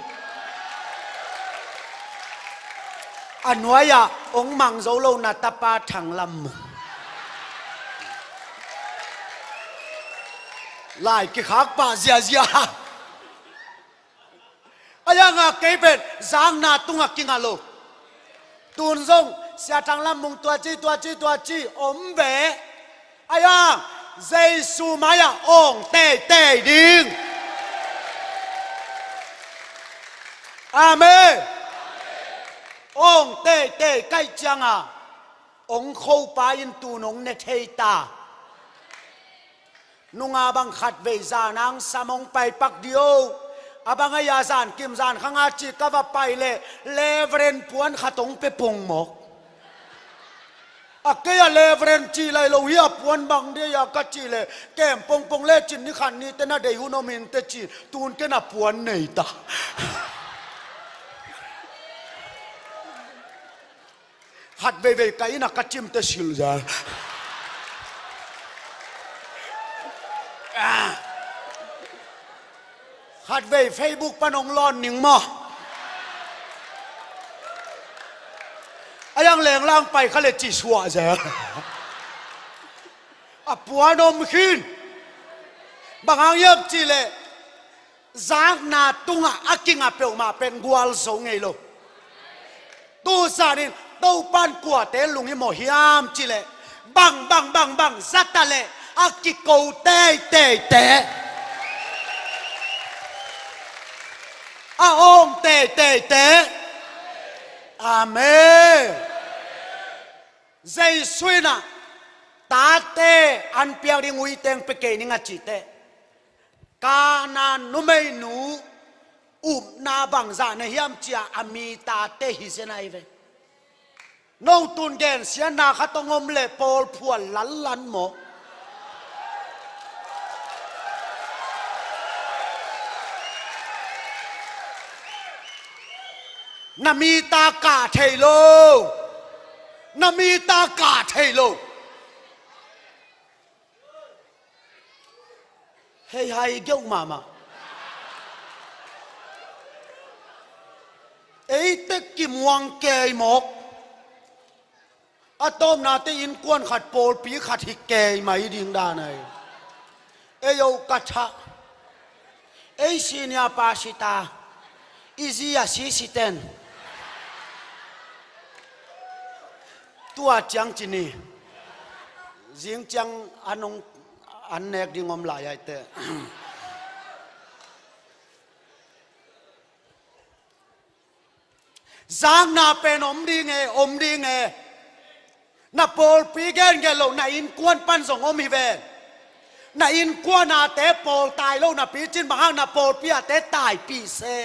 A nuai-ah ong mang zo lo na tapa Thanglam Mung. Lai kikhak pah ziazia. A yanga kei pen zakna tungah kinga lo. Tun zong Sia Thanglam Mung tua ci, tua ci, tua ci om ve. A yang Jesu mai-ah ong teitei ding. Amen. Ong teitei kaih cianga ong kho pa in tun ong ne thei ta. Nunga bang khatvei zan ang sam ong pai pak dih o. A bang a ia zan kim zan khanga ci ka va pai leh Reverend puan khat ong pe pong mawk. A kei a Reverend ci lai lo hi a puan bang dih a ka ci leh kem pongpong le cin ni khan ni te na dei hun om in te ci tun ken a puan nei ta. Khat veivei ka inn a ka cimte silh zel. Khat vei Facebook pan hong lawn ning maw? A yang lenglang pai kha le ci suah zel. A puan om khin. Bang hang hiam cih leh zakna tungah a kinga peuhmah pen gualzo ngei lo. Tu zanin Topan kuate lunghimawh hiam cih leh bang bang bang bang zata leh a kiko teiteite, a awng teiteite. Amen. Jesu in ah tate an piak ding uite ong pia kei ning a cih teh Kana numeinu upna bangzah na hiam cia a mi tate hi zen ahi ve. No tun gensiatna khat ong om leh pawl phual lanlan maw? Na mi ta kah thei lo. Na mi ta kah thei lo. Hei hai geuh mahmah. Eite kimuang kei mawk. A tawpnate innkuan khat pawlpi khat hi kei mai ding dan ahi. Ei o ka thah. Ei senior pastor. I zi a sisiten. Tua ciang ci ni. Zing ciang an ong an nek ding om lai ahi teh. Zakna pen om ding e, om ding e. Na pawlpi gengen loh na innkuan pan zong om hi ven. Na innkuan ate pawl tai lo napi cin bang hang na pawlpi ate taipih se.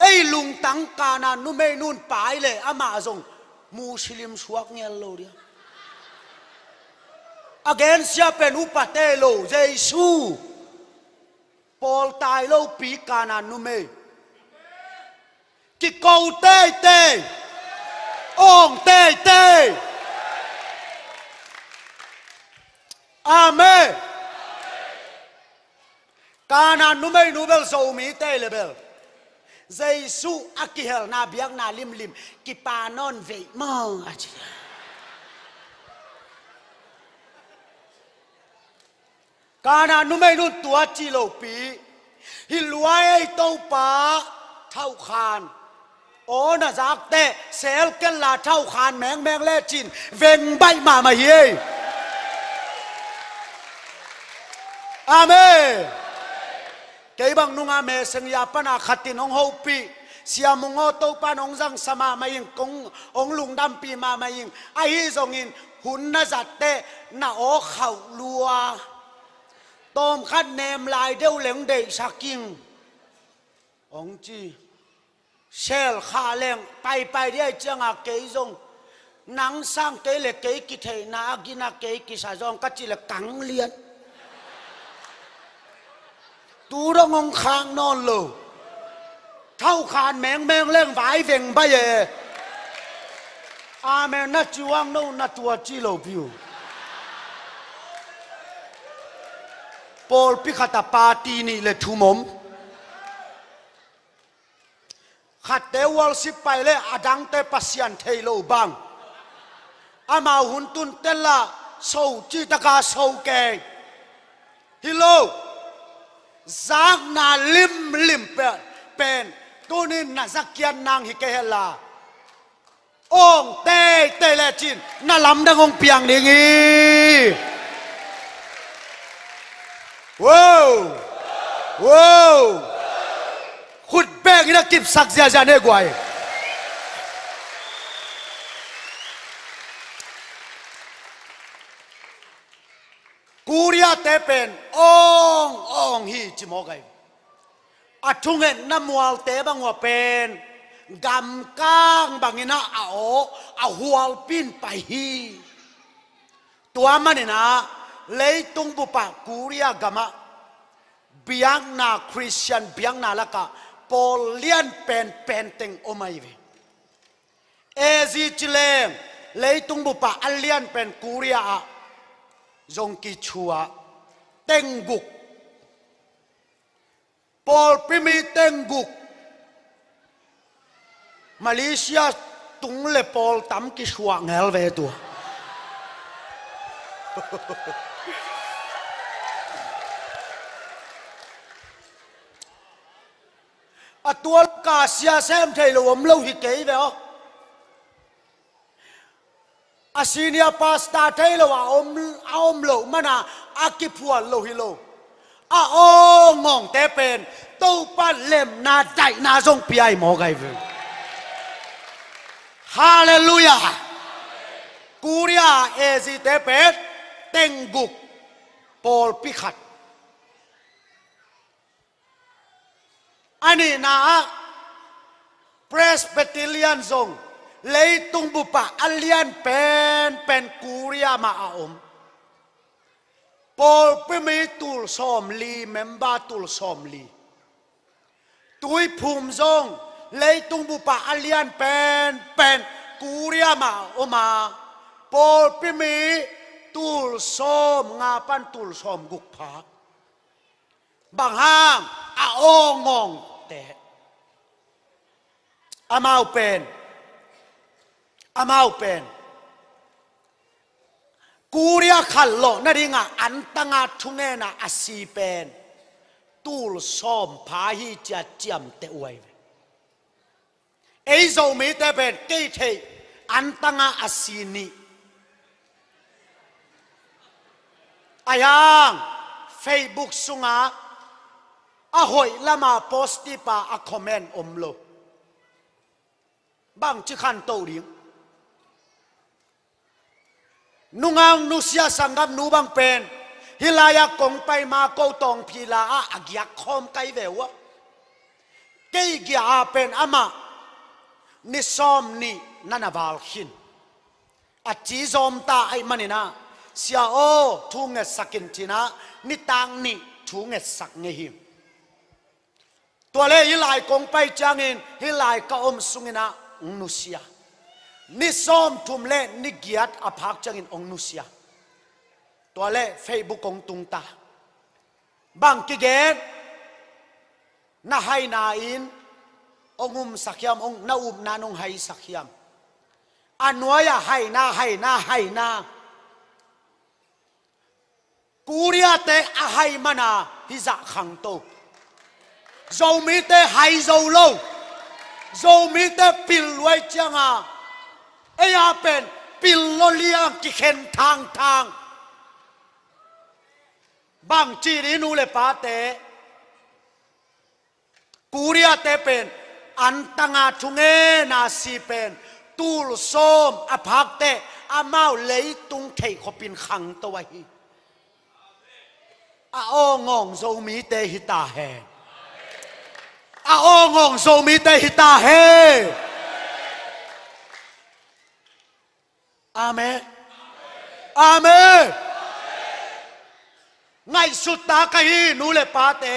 Ei lungtang Kana numeinun pai leh amah zong Muslim suak ngel lo dia. A gensia pen upate lo Jesu. Pawl tai lopi Kana numei. Kiko teitei. Awng teitei. Amen. Kana numeinu bel Zomite le bel Jesu a kihelna biakna limlim kipa nawn veih maw a ci. Kana numei nun tua ci lopi hi lua ei Topa, thauhkhan aw na zak teh sel ken la thauhkhan mengmeng lecin veng baih mahmah hi ei. Amen. Kei bang nunga meseng ya pana khatin hong hopih, Sia Mung aw, Topan hong zangsa mahmah ing, kong hong lungdampih mahmah ing. Ahi zongin hun na zat teh na aw khauh lua, tawmkhat nem lai deuh leng deihsak ing hong ci. Sel kha leng paipai dih ai cianga kei zong nang sang kei le kei kitheihna a gina kei kisa zong ka ci le kang lian. Tu dong hong khak nawn lo. Thauhkhan mengmeng leng vai veng baih e. Amen na ci uang no na tua ci lopi uh. Pawlpi khat a party nih le thum om. Khatte worship pai le a dangte Pasian thei lo bang. Amau hun tun tela so citaka so kei. Hi lo. Zakna limlim pe-, pen tunin na zakiat nang hi kei hela. Awng teitei lecin na lamdang hong piang ding hi. Wow! Wow! Khut bengin a kipsak ziazia ne guai. Korea te pen awng awng hi ci mawk ai. A thungetna mualte bang uh a pen gamkang bangin ah a aw a hualpin pai hi. Tua manin ah leitung bupah Korea gamah biakna, Khristian biakna lakah pawl lian penpen teng om ahi ve. Asia ci leng leitung bupah a lian pen Korea ah zong kichua, tengguk. Pawlpi mi tengguk. Malaysia tung le pawl tam kisuah ngel ve tua. A tual ka sia sem thei lo om lo hi kei ve aw. A senior pastor thei lo a om, a om lo mana a kiphual lo hi lo. A awngawngte pen Topa lemna daihna zong piai maw gai ve. Halleluiah. Korea Asia te pen tengguk pawlpi khat. A nihna ah Presbyterian zong leitung bupah a lian penpen Korea mah a om. Pawlpi mi tul sawmli, member tul sawmli. Tuiphum zong leitung bupah a lian penpen Korea mah a om a, pawlpi mi tul sawmnga pan tul sawmguk pha. Bang hang? A awngawngte. Amau pen, amau pen Korea khat lawh nadingah antanga thungena a si pen tul sawm pha hi cia ciamteh uh ahi ve. Ei Zomite pen kei theih antanga a si nih. Ahi hang Facebook sunga a hoih lama positive a a comment om lo. Bangci khanto ding. Nungang nusia sanggam nu bang pen hih lai-ah kong pai ma ko tawng phila ah a giak khawm kai ve uh a. Kei giah ah pen amah ni sawm nih na na val khin. A ci zawmta aih maninah, Sia aw, thu ngetsak in cinah, nitak nih thu ngetsak ngei hi. Tua le hih lai kong pai ciangin hih lai ka om sunginah hong nusia. Ni sawmthum le ni giat a phak ciangin hong nusia. Tua le Facebook kong tungta. Bang kigen? Na haina in hong umsak hiam, hong, na upna in hong haisak hiam? A nuai-ah haina, haina, haina. Korea-te a hai mana hizah khangto. Zomite hai zo lo. Zomite pil luai cianga ei a pen pil lo liang kikhen thangthang. Bang ci di nu le pate? Korea-te pen antanga thungena si pen tul sawm a phakte amau leitung theih khopin khangto ahi. A awngawng Zomite hi ta hen. A awngawng Zomite hi ta hen. Amen. Amen. Ngaihsut ta ka hi nu le pate.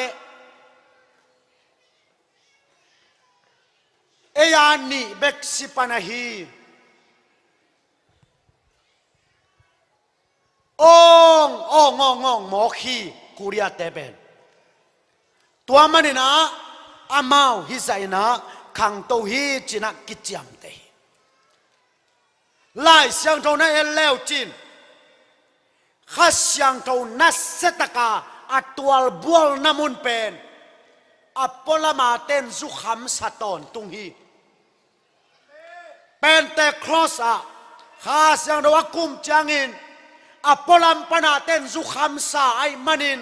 Ei a nih bek si pan ahi. Awng awng awng awng mawk hi Korea-te pen. Tua maninah amau hizah inah khangto hi cinah kiciamteh hi. Lai Siangtho na en leucin Kha Siangtho nasiataka a tualbualna mun pen a pualama ten zukhamsa tawntung hi. Pentecost ah Kha Siangtho a kum ciangin a pualam pana ten zukhamsa aih manin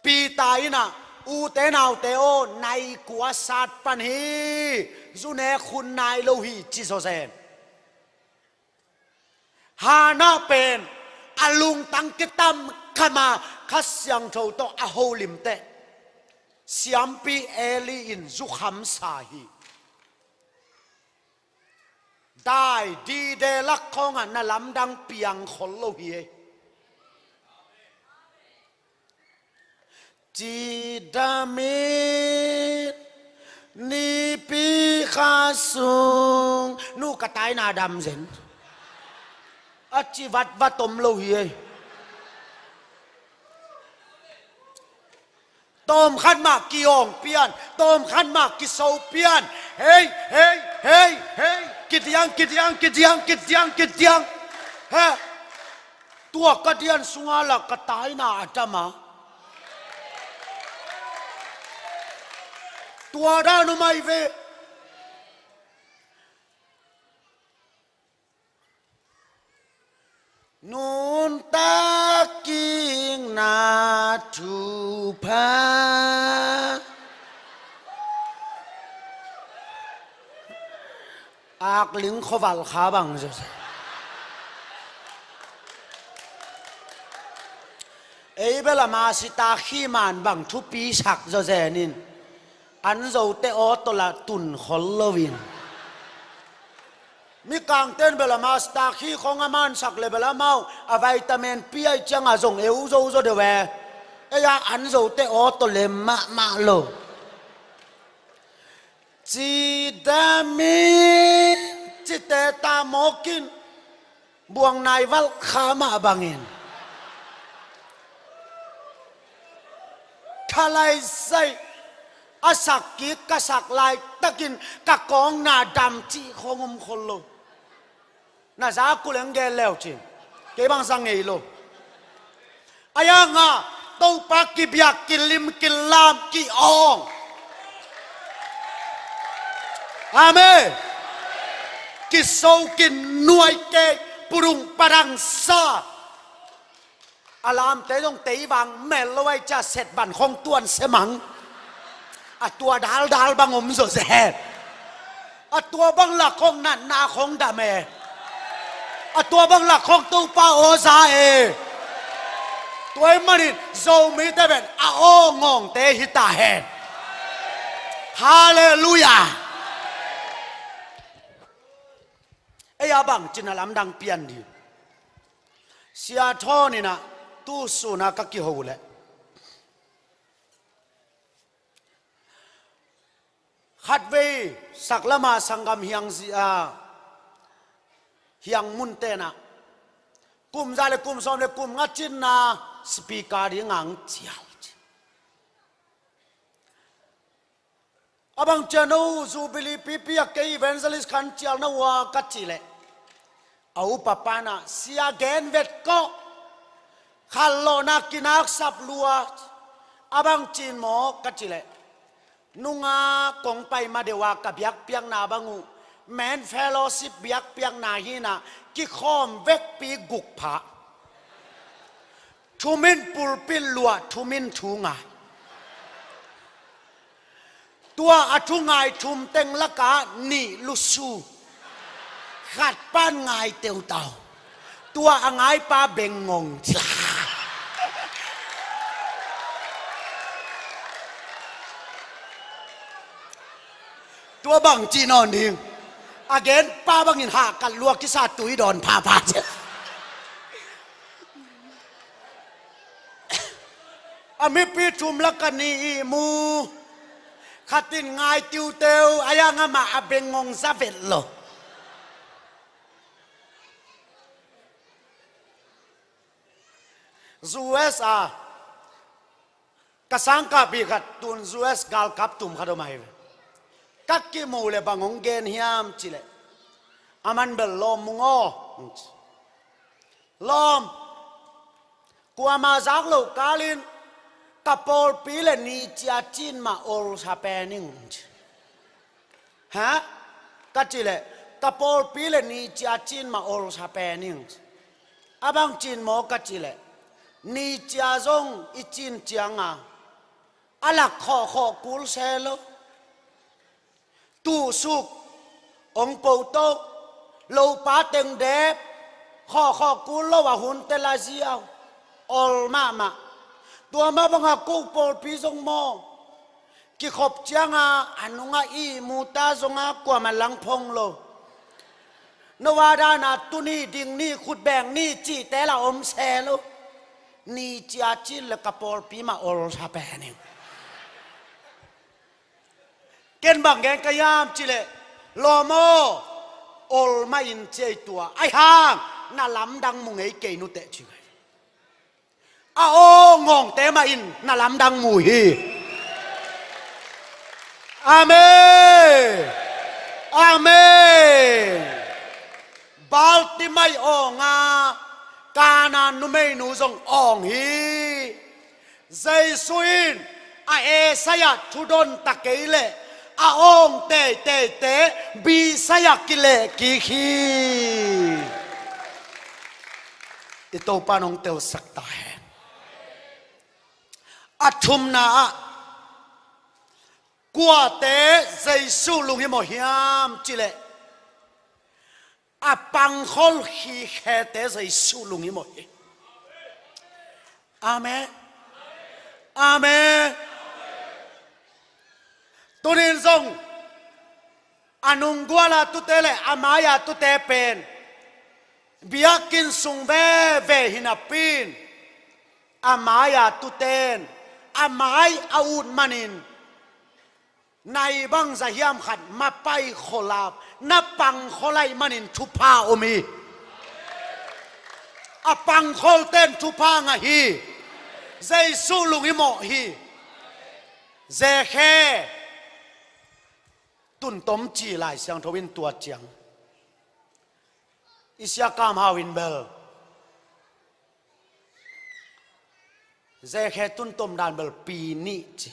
Peter inah, ute naute aw, nai kua sat pan hi, zunek hun nai lo hi ci zawzen. Hannah pen a lungtang kitam khama Kha Siangtho tawh a holimteh siampi Eli in zukhamsa hi. Dai dide lak khawngah na lamdang piang khol lo hi ei. Cidamin nipi kha sung nu ka taina dam zen a ci vatvat om lo hi ei. Tawmkhat mah kiawng pian, tawmkhat mah kiso pian. Hei, hei, hei, hei. Kidiang, kidiang, kidiang, kidiang, kidiang. He. Tua ka dian sunga la ka taina a dam a. Tua dan uh mai ve. Nuntak kikna thupha. Akling khuaval kha bang zose. Ei bel a masita khiman bang thupi sak zawzen in. An zote aw tawh la tun khol loin. Mikangten bel a masita khi khong a mansak le bel amau a vitamin pi aih cianga zong eu zo zaw deuh e. Ei a an zote aw tawh lem mahmah lo. Cidamin cite ta mawkin buang nai valh kha mah bangin. Khalai sai a sak kik ka sak laitakin ka kawng na dam cih khong om khol lo. Na za kuleng gel leucin kei bang za ngei lo. Ayanga Topa kibiak kilim kilam ki-awng. Amen. Kiso kinuai kei purung padang sa. A lamte zong tei vang mel lo ai cia set van khong tuan semang. A tua daldal bang om zawzen. A tua bang lak khong natna khong dam e. A tua bang lak khong Topa aw za e. Tua ih manin Zomite pen a awngawngte hi ta hen. Halleluiah. Ei a bang cin a lamdang pian di. Sia Thawn inah tu suna ka kiho leh khatvei saklama sanggam hiang zia hiang mun tenah kum za le kum sawm le kum nga cinna speaker ding ang cial ci. A bang cian uh Jubilee pipi a kei evangelist khan cial na uh a ka cih leh A upa pan ah, "Sia, gen vet kawh. Khanlawhna kinaksap lua. A bang ci in maw?" ka cih leh, "Nungak kong pai ma deuh a ka biakpiakna bang uh, men fellowship biakpiakna hi in ah, kikhawm vekpi guk pha. Thum in pulpit luah, thum in thu ngai. Tua a thu ngai thum teng lakah nih lusu. Khat pan ngai teutau. Tua a ngaipa bengngong," ci. Tua bang ci nawn ding. A genpa bangin hahkat lua kisa, tui dawn phapha ci. A mipi thum lakah nih ihmu. Khat in ngai tiuteu, a yang amah a bengngong za vet lo. U S a ka sangkahpih khat, tun U S galkap tum khat om ahi ve. Ka kimu leh bang hong gen hiam cih leh, aman bel, "Lawm, mung aw," hong ci. "Lawm, kuamah zak loh kalin ka pawlpi leh ni cia cin mah olsa pen ing," hong ci. "Ha?" ka cih leh, "Ka pawlpi leh ni cia cin mah olsa pen ing," hong ci. "A bang ci in maw?" ka cih leh, "Ni cia zong i cin ciang a, a lak khawhkhawh kul se lo. Tuhsuk, ong po to, lopa teng dep, khawhkhawh kul lo a hunte la ziau, ol mahmah. Tua mah bangah ko pawlpi zong maw, kikhop ciang a, a nungah ihmu ta zong a, kuamah langphong lo. No a dan a tu ni, ding ni, khut beng ni cihte la om se lo. Ni cia cin leh ka pawlpi mah olsa pen ing." Ken bang gen ka hiam cih leh, "Lawm aw, ol mah in," ci ei tua. "Ahi hang na lamdang mu ngei kei nuteh," ci ngai. A awng awngte mah in na lamdang mu hi. Amen. Amen. Bartimai awng a, Kana numeinu zong awng hi. Jesu in a esai ah thudon ta kei leh, a awng teiteite bisai ah kileh kik hi. I Topa in hong telsak ta hen. A thumna ah, kuate Jesu lunghimawh hiam cih leh, a pangkhol khikhete Jesu lunghimawh hi. Amen. Amen. Tuni in zong a nunggual a tute leh a mai a tute pen biakinn sung veve hi napi in, a mai a tute in a mai a ut manin, nai bangzah hiam khat mapai khol a, na pang khol ahih manin thupha om hi. A pang kholte in thupha ngah hi. Jesu lunghimawh hi. Zekhe tuntom ci Lai Siangtho in tua ciang, i Sia Kam Hau in bel, Zekhe tuntom dan bel pi nih ci.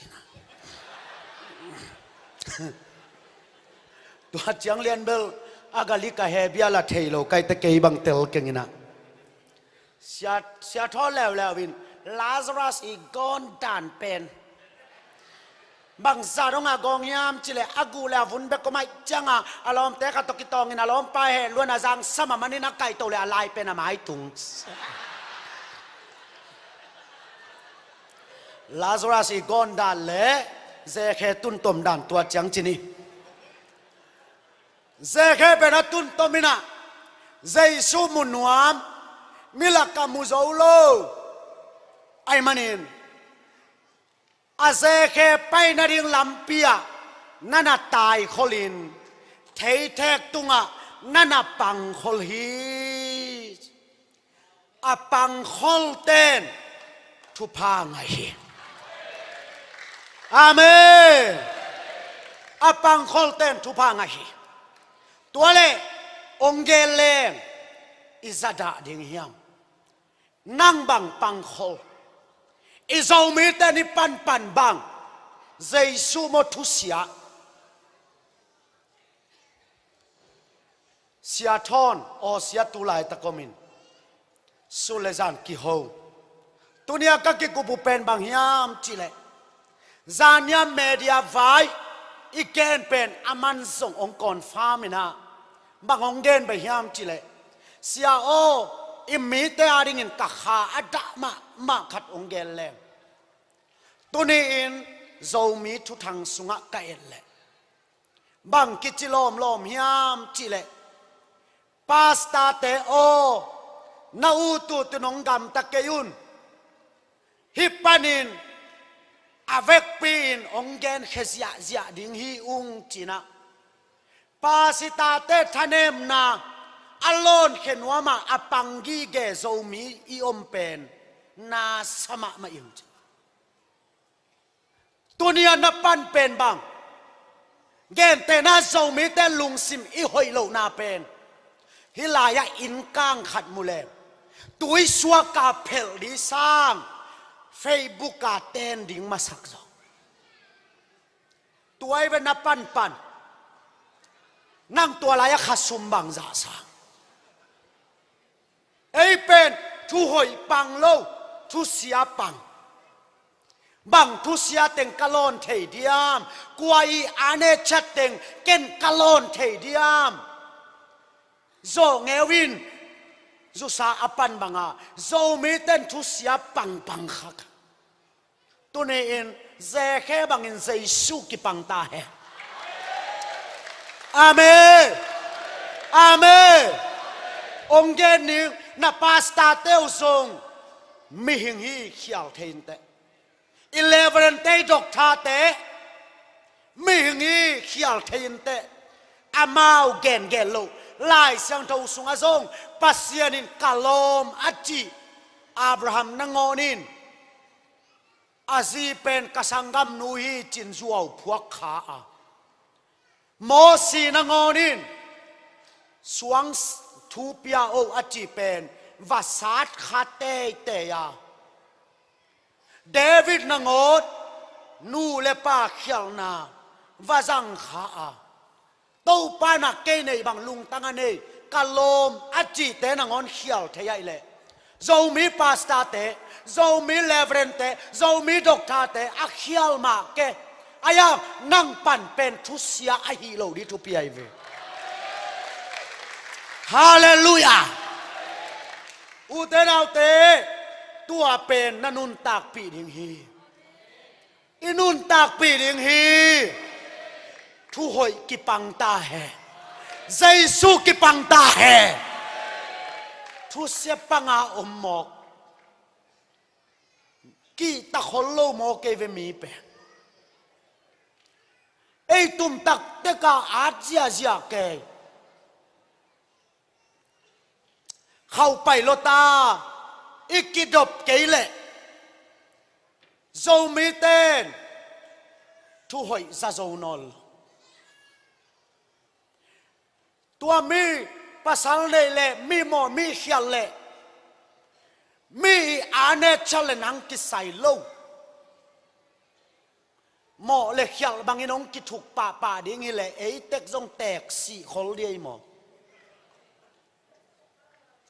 Tua ciang lian bel a galik a he bia la thei lo, kaite kei bang tel keng in ah. Sia, sia thawl leuleu in Lazarus i gawn dan pen bangzah dong a gawng hiam cih leh, a guh leh a vun bek om ahih ciang a, a lawmte khat tawh kitawng in a lawmpa heh lua in a zangsam a manin a kaihtoh leh a lai pen a mai tung. Lazarus i gawn dan leh Zekhe tuntom dan tua ciang ci ni. Zekhe pen a tuntom in ah Jesu mu nuam, mi lakah mu zo lo ahih manin, a Zekhe pai nading lampi ah na na taikhol in, theithek tungah na na pangkhol hi. A pangkholte in thupha ngah hi. Amen. A pangkholte in thupha ngah hi. Tua leh ong gen leng, i zadah ding hiam? Nang bang pangkhol, i Zomite ni panpan bang, Jesu maw thusia? Sia Thawn, aw sia, tu laitak om in, su le zan kiho. Tunia ka kikup uh pen bang hiam cihleh, zania media vai i gen pen a man zong hong confirm in ah, bang hong gen beh hiam cihleh, sia aw, i mite adingin ka kha a dah mahmah khat hong gen leng. Tuni-in Zomi thuthang sungah ka et leh, bang kici lawmlawm hiam cihleh, pastorte aw, na utut in hong gamta kei un. Hih panin a vekpi-in hong genkhia ziahziah ding hi ung, ci-in ah, pastorte thanemna a lawnkhia nuam a, a pang gige Zomi i om pen na sa mahmah ing, ci. Tunia na pan pen bang, gentehna Zomite lungsim i hoih lohna pen, hih lai-ah innkang khat mu leng, tuisuak a phelh ding sang Facebook a ten ding masak zaw. Tua i ve na panpan, nang tua lai-ah khasum bang zahsa? Ei pen thuhoih pang lo, thusia pang. Bang thusia teng ka lawn thei diam? Kua i ane chat teng ken ka lawn thei diam? Zawh ngeu in, zusa a pan banga Zomite'n thusia pangpang khak. Tuni-in Zekhe bangin Jesu kipang ta hen. Amen. Amen. Hong gen ning, na pastorte uh zong mihing hi, khial thei inteh. I reverendte, i doctorte mihing hi, khial thei inteh. Amau gengen loh, Lai Siangtho sungah zong Pasian in ka lawm a cih Abraham nangawn in a zi pen ka sanggamnu hi ci-in zuau phuak kha a, Mosi nangawn in suang s-, thu pia o a cih pen va sat kha teitei a, David nangawn nu le pa khialhna va zang kha a, Topa in ah kei neih bang lungtang a nei, ka lawm a cihte nangawn khial thei ahih leh, Zomi pastorte, Zomi reverendte, Zomi doctorte a khial mah kei a, nang pan pen thusia ahi lo ding thupi ahi ve. Halleluiah. Ute naute, tua pen na nuntakpih ding hi. I nuntakpih ding hi. Thuhoih kipang ta hen. Jesu kipang ta hen. Thusia panga om mawk, kihta khol lo mawk ei ve mi pen. Ei tumtak teka at ziahziah kei. Khauh pai lawta i kidop kei leh Zomite'n thuhoih za zo nawn lo. Tua mi pasal neih leh, mi mawh mi khialh leh, mi i a nature le nang kisai lo. Mawh le khialh bangin hong kithuk pahpah ding hileh ei tek zong teeksih khol ding ei maw?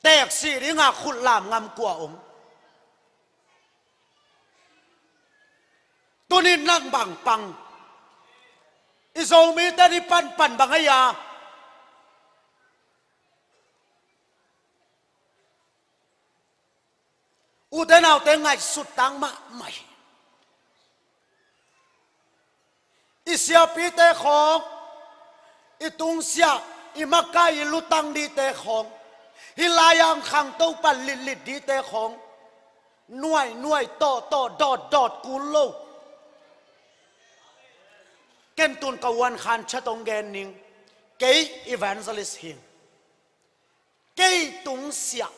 Teeksih dinga khut lam ngam kua om? Tunin nang bang pang? I Zomite ni panpan bang a ia? Ute naute, ngaihsut tang mahmah hi. I siapite khawng, i tungsiah, i makai, i lutang dite khawng, hih lai-ah khangto pan litlit dite khawng, nuaihnuai, tawhtawh, dawtdawt kul lo. Ken tun ka uan khan chat hong gen ning. Kei evangelist hi ing. Kei tungsiah,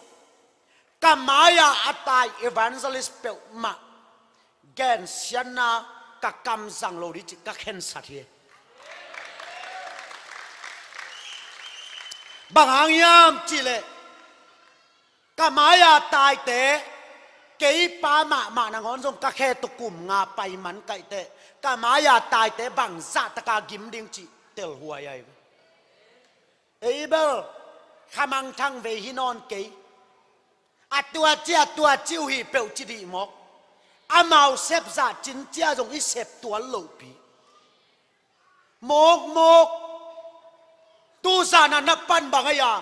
ka mai-a a tai evangelist peuhmah gensiatna ka kam zang lo ding cih ka khensat hi. Bang hang hiam cihleh, Ka mai-a taite, kei pa mahmah nangawn zong ka khe tawh kum nga pai man kaih teh, ka mai-a taite bangzah taka gim ding cih telhuai ahi ve. Ei bel kha mangthang vei hi nawn kei. A tuaci, a tuaci uh hi peuh ci dih mawk. Amau sep zah cin cia zong i sep tuan lohpi. Mawkmawk. Tu zan a na pan bang a,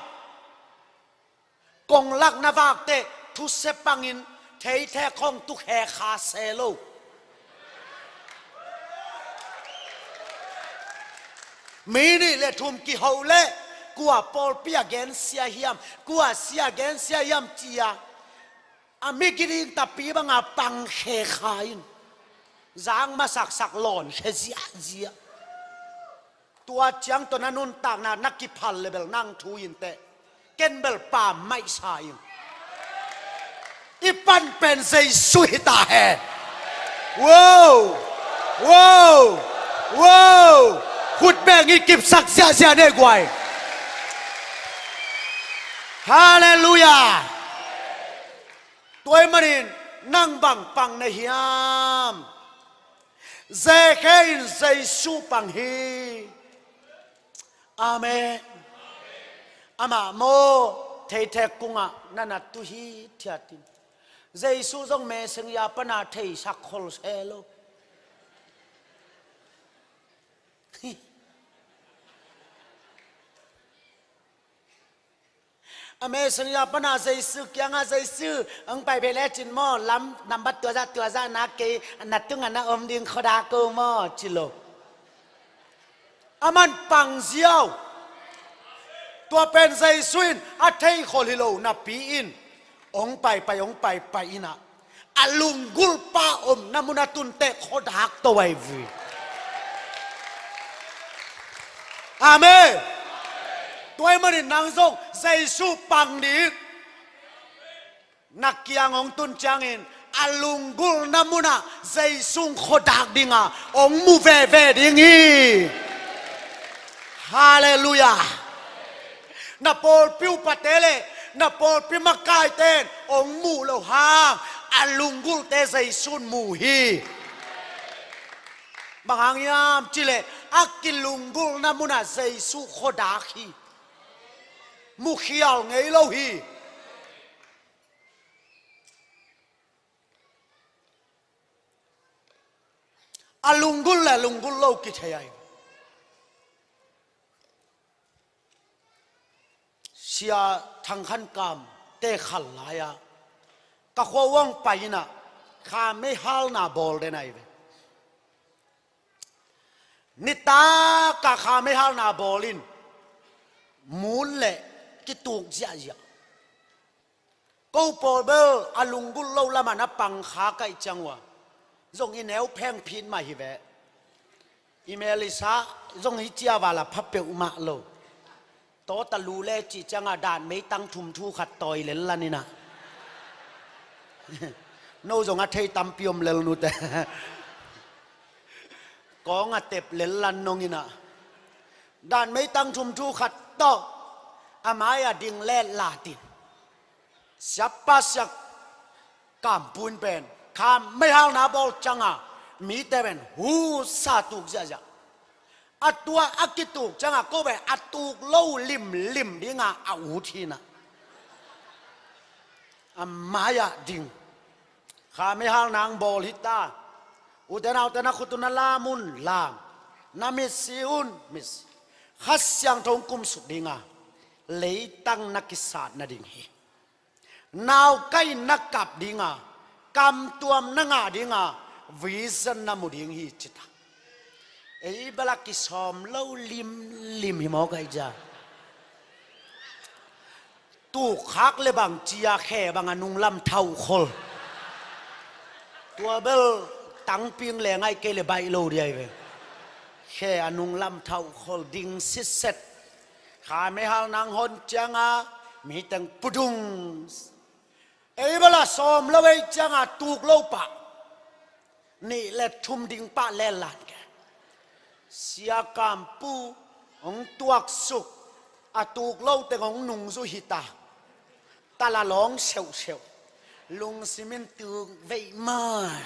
konglak na vak teh thuse pangin theithek khong tu khe kha se lo. Mi nih le thum kiho leh kua pawlpi a gensia hiam, kua sia gensia hiam cia a mi kiding tapi banga pang khe kha in. Zang masaksak lawn khe ziahziah. Tua ciang tawh na nuntakna na kiphal le bel nang thu in teh, ken bel pam maihsa in. I pan pen Jesu hi ta hen. Wow! Wow! Wow! Khut beng i kipsak ziahziah nei guai. Halleluiah. Tua ahih manin nang bang pang na hiam? Zekhe in Jesu pang hi. Amen. Amah maw, theithek kungah na na tu hithiat in. Jesu zong messenger pana theisak khol se lo. A messenger pana Jesu kiangah, Jesu, hong pai ve lecin maw, lam nambat tuazah tuazah na kei na tungah na om ding khuadak ko maw, ci lo. Aman pang ziau. Tua pen Jesu in a theikhol hi lo napi in, hong paipai, hong paipai inah a lunggulhpa omna mun a tun teh khuadak to ahi vui. Amen. Tua ahih manin nang zong Jesu pang ding. Na kiang hong tun ciangin a lunggulhna munah Jesu khuadak dinga hong mu veve ding hi. Halleluiah. Na pawlpi upate le na pawlpi makaite in hong muh loh hang a lunggulhte Jesu in mu hi. Bang hang hiam cihleh a kilunggulhna munah Jesu khuadak hi. Mukhial ngei lo hi. A lunggulh le lunggulh lo kithei ahi. Sia Thang Khan Kam te khal lai-a ka khua uang pai inah kha meihalna bawl den ahi ve. Nitak a kha meihalna bawl in mun le kituk ziahziah. Ko pawl bel a lunggulh lo lamah na pang kha kaih ciang uh a, zong i neu pheng phit mah hi ve. I Melissa zong hi cia vala pha peuhmah lo. Tawta lu le cih cianga dan meitang thum thu khat tawi lel lan inah. No zong a thei tampi om lel nute. Kawng a tep lel lan nong inah. Dan meitang thum thu khat tawh a mai-a ding let latin. Siapa Sia Kam Pu in pen kha meihalna bawl cianga mite pen husa tuk ziahziah. A tua a kituk cianga ko pen a tuk lo limlim dinga a ut hinah. A mai-ah ding. Kha meihalna hong bawl hita. Ute naute na khut un na lam un lam. Na mitsi un mitsi. Kha Siangtho hong kumsuk dinga leitang na kisat nading hi. Naukai na kap dinga, kamtuam na ngah dinga, vision na mu ding hi cita. Ei bala kisawm lo limlim hi mawk ahi ja. Tukkhak le bang cia khe bang a nunglam thauhkhol. Tua bel tangping le ngaih kei le baih lo dia hi ve. Khe a nunglam thauhkhol ding sitset. Kha meihal nang hon cianga miteng pudung. Ei bala sawm lo ei cianga tuk lo pah. Nih le thum ding pah le lan ke. Sia Kam Pu hong tuaksuk a tuk lo teng hong nungzu hita. Tala lawng seuhseuh. Lungsim in tuk veih mai.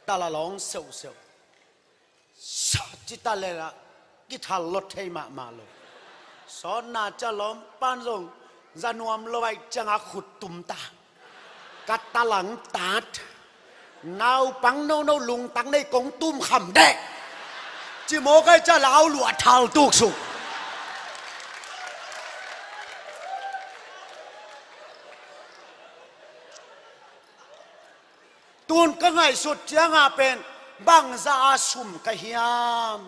Tala lawng seuhseuh. Sa ci ta le la kithal lawt thei mahmah lo. Sawtna ca lawm pan zong za nuam lo ai ciangah khut tum ta. Ka talang tat. Naupang nono lungtang nei kong tum kham deh. Ci mawk ai ca lau luah thal tuk suk. Tun ka ngaihsut ciangah pen bangza a sum ka hiam?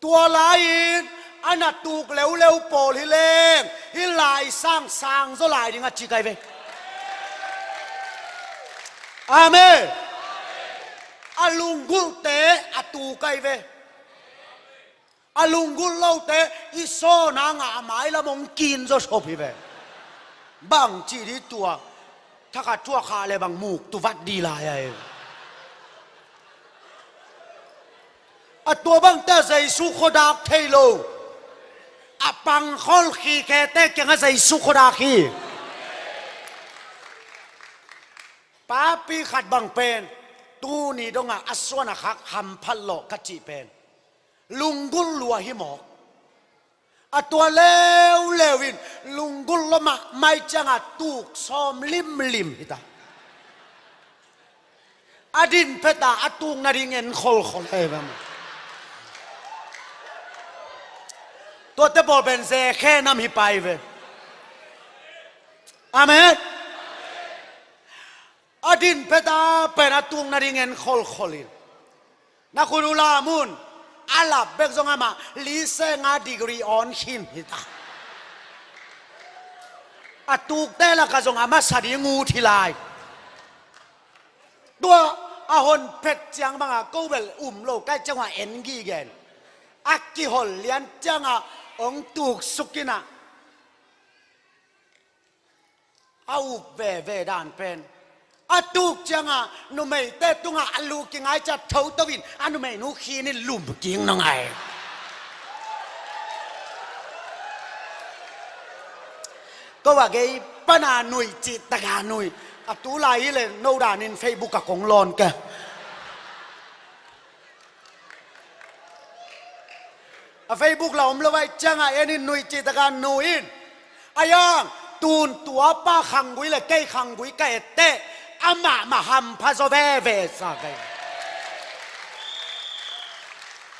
Tua lai-in a na tuk leuleu pawl hi leng hih lai sang sang zaw lai ding a ci kai ve. Amen. A lunggulhte a tuk kai ve. A lunggulh lote i sawn a ngah a mailam hong kin zaw sop hi ve. Bang cih dih tua thakhat thuak khah le bang muk tuvat dih lai ahi. A tua bangte Jesu khuadak thei lo. A pangkhol khikhete kiangah Jesu khuadak hi. Papi khat bang pen tuni dongah a suan a khak hamphat lawh ka cih pen lunggulh lua hi mawk. A tua leuleu in lunggulh lua mahmah ciangah tuk sawm limlim hi ta. A din phet a a tuk nading en kholkhol hi ve maw. Tuate pawl pen ze khe nam hi pai ve. Amen. A din phet a pen a tuk nading en kholkhol in. Na khut uh lam un. A lap bek zong amah lise nga degree awn khin hi ta. A tukte lakah zong a masa ding ut hi lai. Tua a hon phet ciang bangah ko bel um lo kai ciangah en gige in. A kihol lian ciangah hong tuk suk in ah a uk veve dan pen a tuk ciangah numeite tungah a lu kingaicia thoto in a numeinu khin in lum king nong ai. Ko a gei pana nuih cih taka nuih. A tu lai hi le no dan in Facebook ah kong lawn ke. A Facebook la om lo ai ciangah en in nuih cih taka nuih in. A yang tun tuapa khanggui le kei khanggui ka etteh amah mah hampha zaw veve sa kei.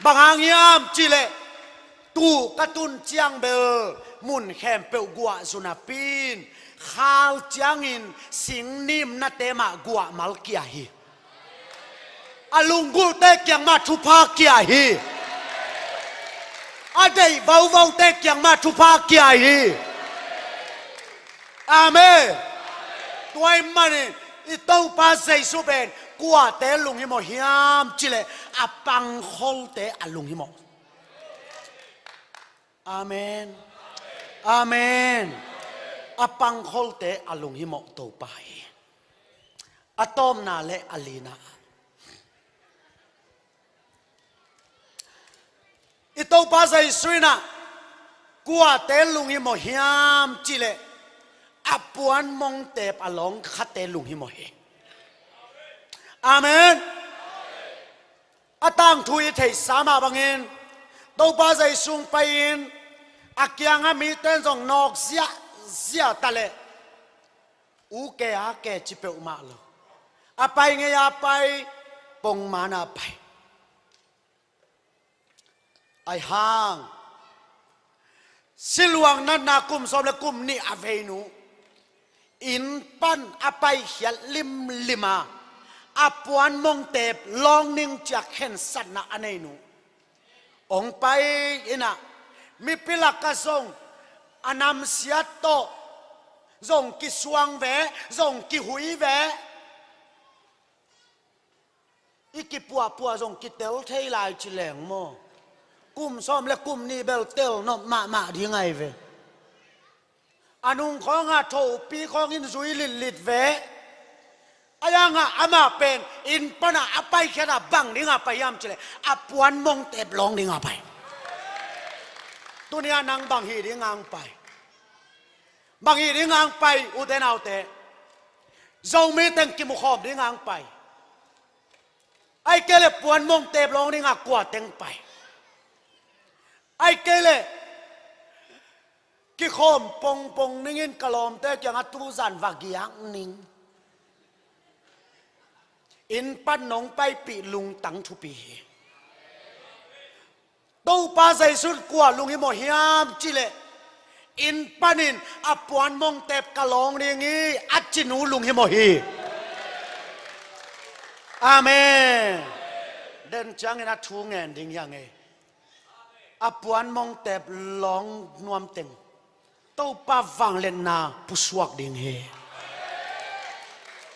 Bang hang hiam cih leh tu ka tun ciang bel mun khempeuh guah zu napi in khal ciangin sing nimnate mah guah mal kia hi. A lunggulhte kiang mah thupha kia hi. A deih vauvaute kiang mah thupha kia hi. Amen. Tua ahih manin i Topa Jesu pen kuate lunghimawh hiam cih leh a pangkholte a lunghimawh. Amen. Amen. A pangkholte a lunghimawh Topa hi. A tawpna le a lina. I Topa Jesu in ah kuate lunghimawh hiam cih leh a puan mongtep a lawngkhate lunghimawh hi. Amen. A tangthu i theihsa mah bangin Topa Jesu hong pai-in a kiangah mite in zong nawk ziahziah ta leh u ke a ke ci peuhmah lo. A pai ngei a pai, pongman a pai. Ai hang siluang natna kum sawm le kum nih a veinu inn pan a paikhiat limlim a, a puan mongtep lawng ning ciak khensatna a neinu hong pai in ah mipi lakah zong a namsiat tawh zong kisuang ve, zong kihui ve. I kipuahpuah zong kitel thei lai ci leng maw? Kum sawm le kum nih bel tel nop mahmah ding ahi ve. A nung khawngah thopi khawngin zui litlit ve. A yangah amah pen inn panah a paikhiatah bang dingah pai hiam cih leh a puan mongtep lawng dingah pai. Tuni-ah nang bang hih ding ang pai? Bang hih ding ang pai, ute naute? Zomi teng kimukhawm ding ang pai? Ahih kei leh puan mongtep lawng ding a kua teng pai? Ahih kei leh kikhawm pongpong ning in ka lawmte kiangah tuzan va giak ning. Inn pan nong paipih lungtang thupi hi. Topa Jesu in kua lunghimawh hiam cih leh, inn panin a puan mongtep ka lawng ding hi a ci nu lunghimawh hi. Amen. Den ciangin a thu ngen ding hi hang e. A puan mongtep lawng nuam teng Topa vangliatna pusuak ding hi.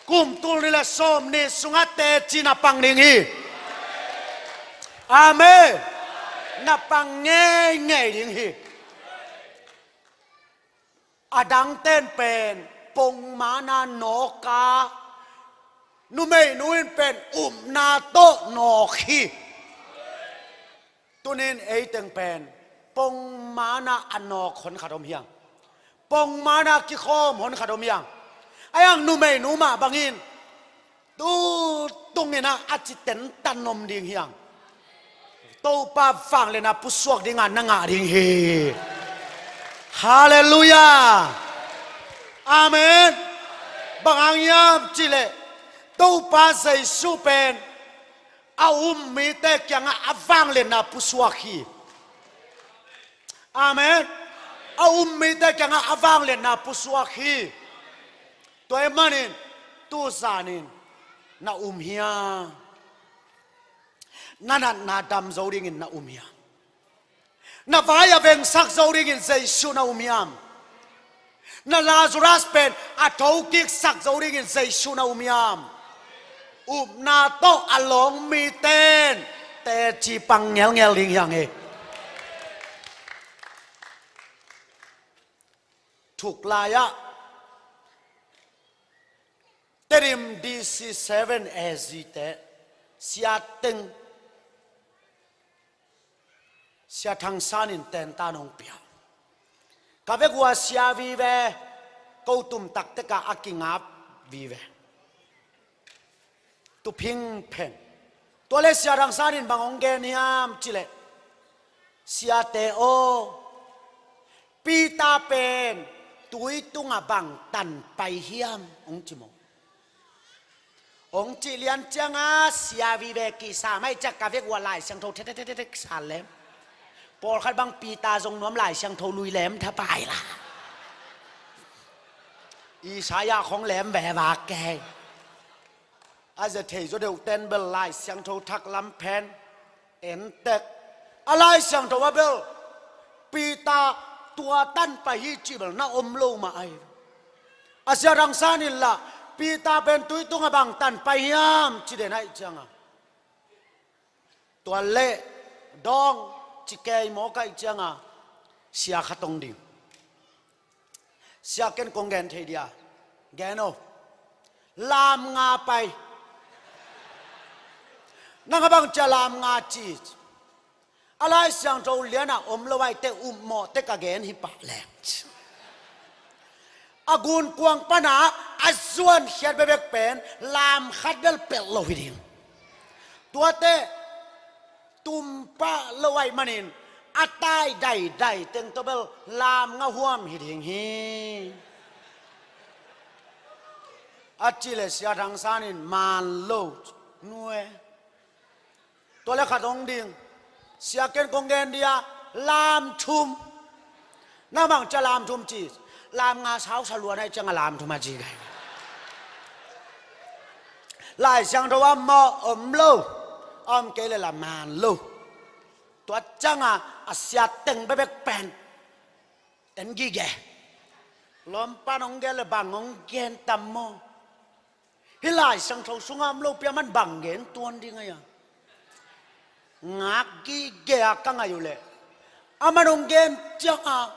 Kum tul nih le sawmnih sungah teci na pang ding hi. Amen. Na pang ngeingei ding hi. A dangten pen pongmana nawk a, numeinu in pen upna tawh nawk hi. Tunin ei teng pen pongmana a nawk honkhat om hi hang. Pongmana kikhawm honkhat om hi hang. Ahih hang numeinu mah bangin tu tungin ah a ci tentan om ding hi hang. Topa vangliatna pusuak dingin na ngah ding hi. Halleluiah. Amen. Bang hang hiam cih leh Topa Jesu pen a um mite kiangah a vangliatna pusuak hi. Amen. A um mite kiangah a vangliatna pusuak hi. Tua ahih manin tuzanin na um hiam? Na natna dam zo dingin na um hiam? Na vai a vengsak zo dingin Jesu na um hiam? Na Lazarus pen a thokiksak zo dingin Jesu na um hiam? Upna tawh a lawng mite in teci pang ngelngel ding hi hang hi. Thuklai-ah Tedim D C seven A Z te sia teng Sia Thang San in tentan hong pia. Ka vek uh a sia vive, ko tum taktak a a kingap vive. Tuphing phen. Tua leh Sia Thang San in bang hong gen hiam cih leh, siate aw, Peter pen tui tungah bang tan pai hiam hong ci maw? Hong cih lian ciangin sia vive kisa mai ciang ka vek uh a Lai Siangtho thekthek san lem. Pawlkhat bang Peter zong nuam Lai Siangtho lui lem thapai la. Isaiah khong lem ve vak kei. A zia thei zaw deuh ten bel Lai Siangtho thak lam phen en tek. A Lai Siangtho ah bel Peter tua tan pai hi cih bel na om lo mah ahi. A Sia Thang San in lah Peter pen tui tungah bang tan pai hiam ci den ahih ciangin, tua leh dawng ci kei maw ka hih ciangin, sia khat hong ding. Sia, ken kong gen thei dia? Gen o. Lam nga pai. Nang a bang cia lam nga ci? A Lai Siangtho lianah om lo ahih teh upmawh teh ka gen hi pah leng. A gunkuang pana a zuankhiat bekbek pen lam khat bel pelh lo hi ding. Tuate tum pah lo ahih manin a tai daidai teng tawh bel lam nga huam hi ding hi. A cih leh Sia Thang San in man lo, nu e. Tua leh khat hong ding. Sia, ken kong gen dia, lam thum. Nang bang cia lam thum ci? Lam nga sausa luan ahih ciangin lam thum a ci kei. Lai Siangtho ah maw om lo, om kei leh lah man lo. Tua ciangin a sia teng bekbek pen en gige. Lawmpan hong gen leh bang hong gen tam maw? Hih Lai Siangtho sungah om lopi a man bang gen tuan ding ahi a? Ngak gige a ka ngaih uh leh a man hong gen ciangin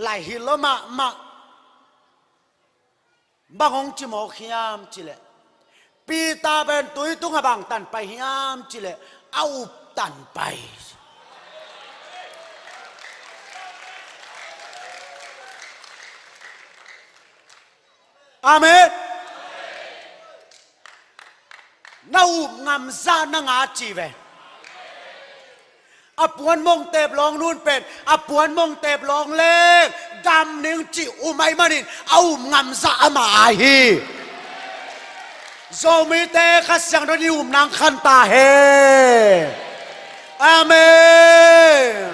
lai hi lo mahmah. Bang hong ci mawk hiam cih leh, Peter pen tui tungah bang tan pai hiam cih leh a up tan pai. Amen. Na up ngamzah na ngah ci ve. A puan mongtep lawng nun pen a puan mongtep lawng leng gam ning ci um ahih manin a up ngamzah amah ahi hi. Zomite Kha Siangtho in i up nang khan ta hen. Amen.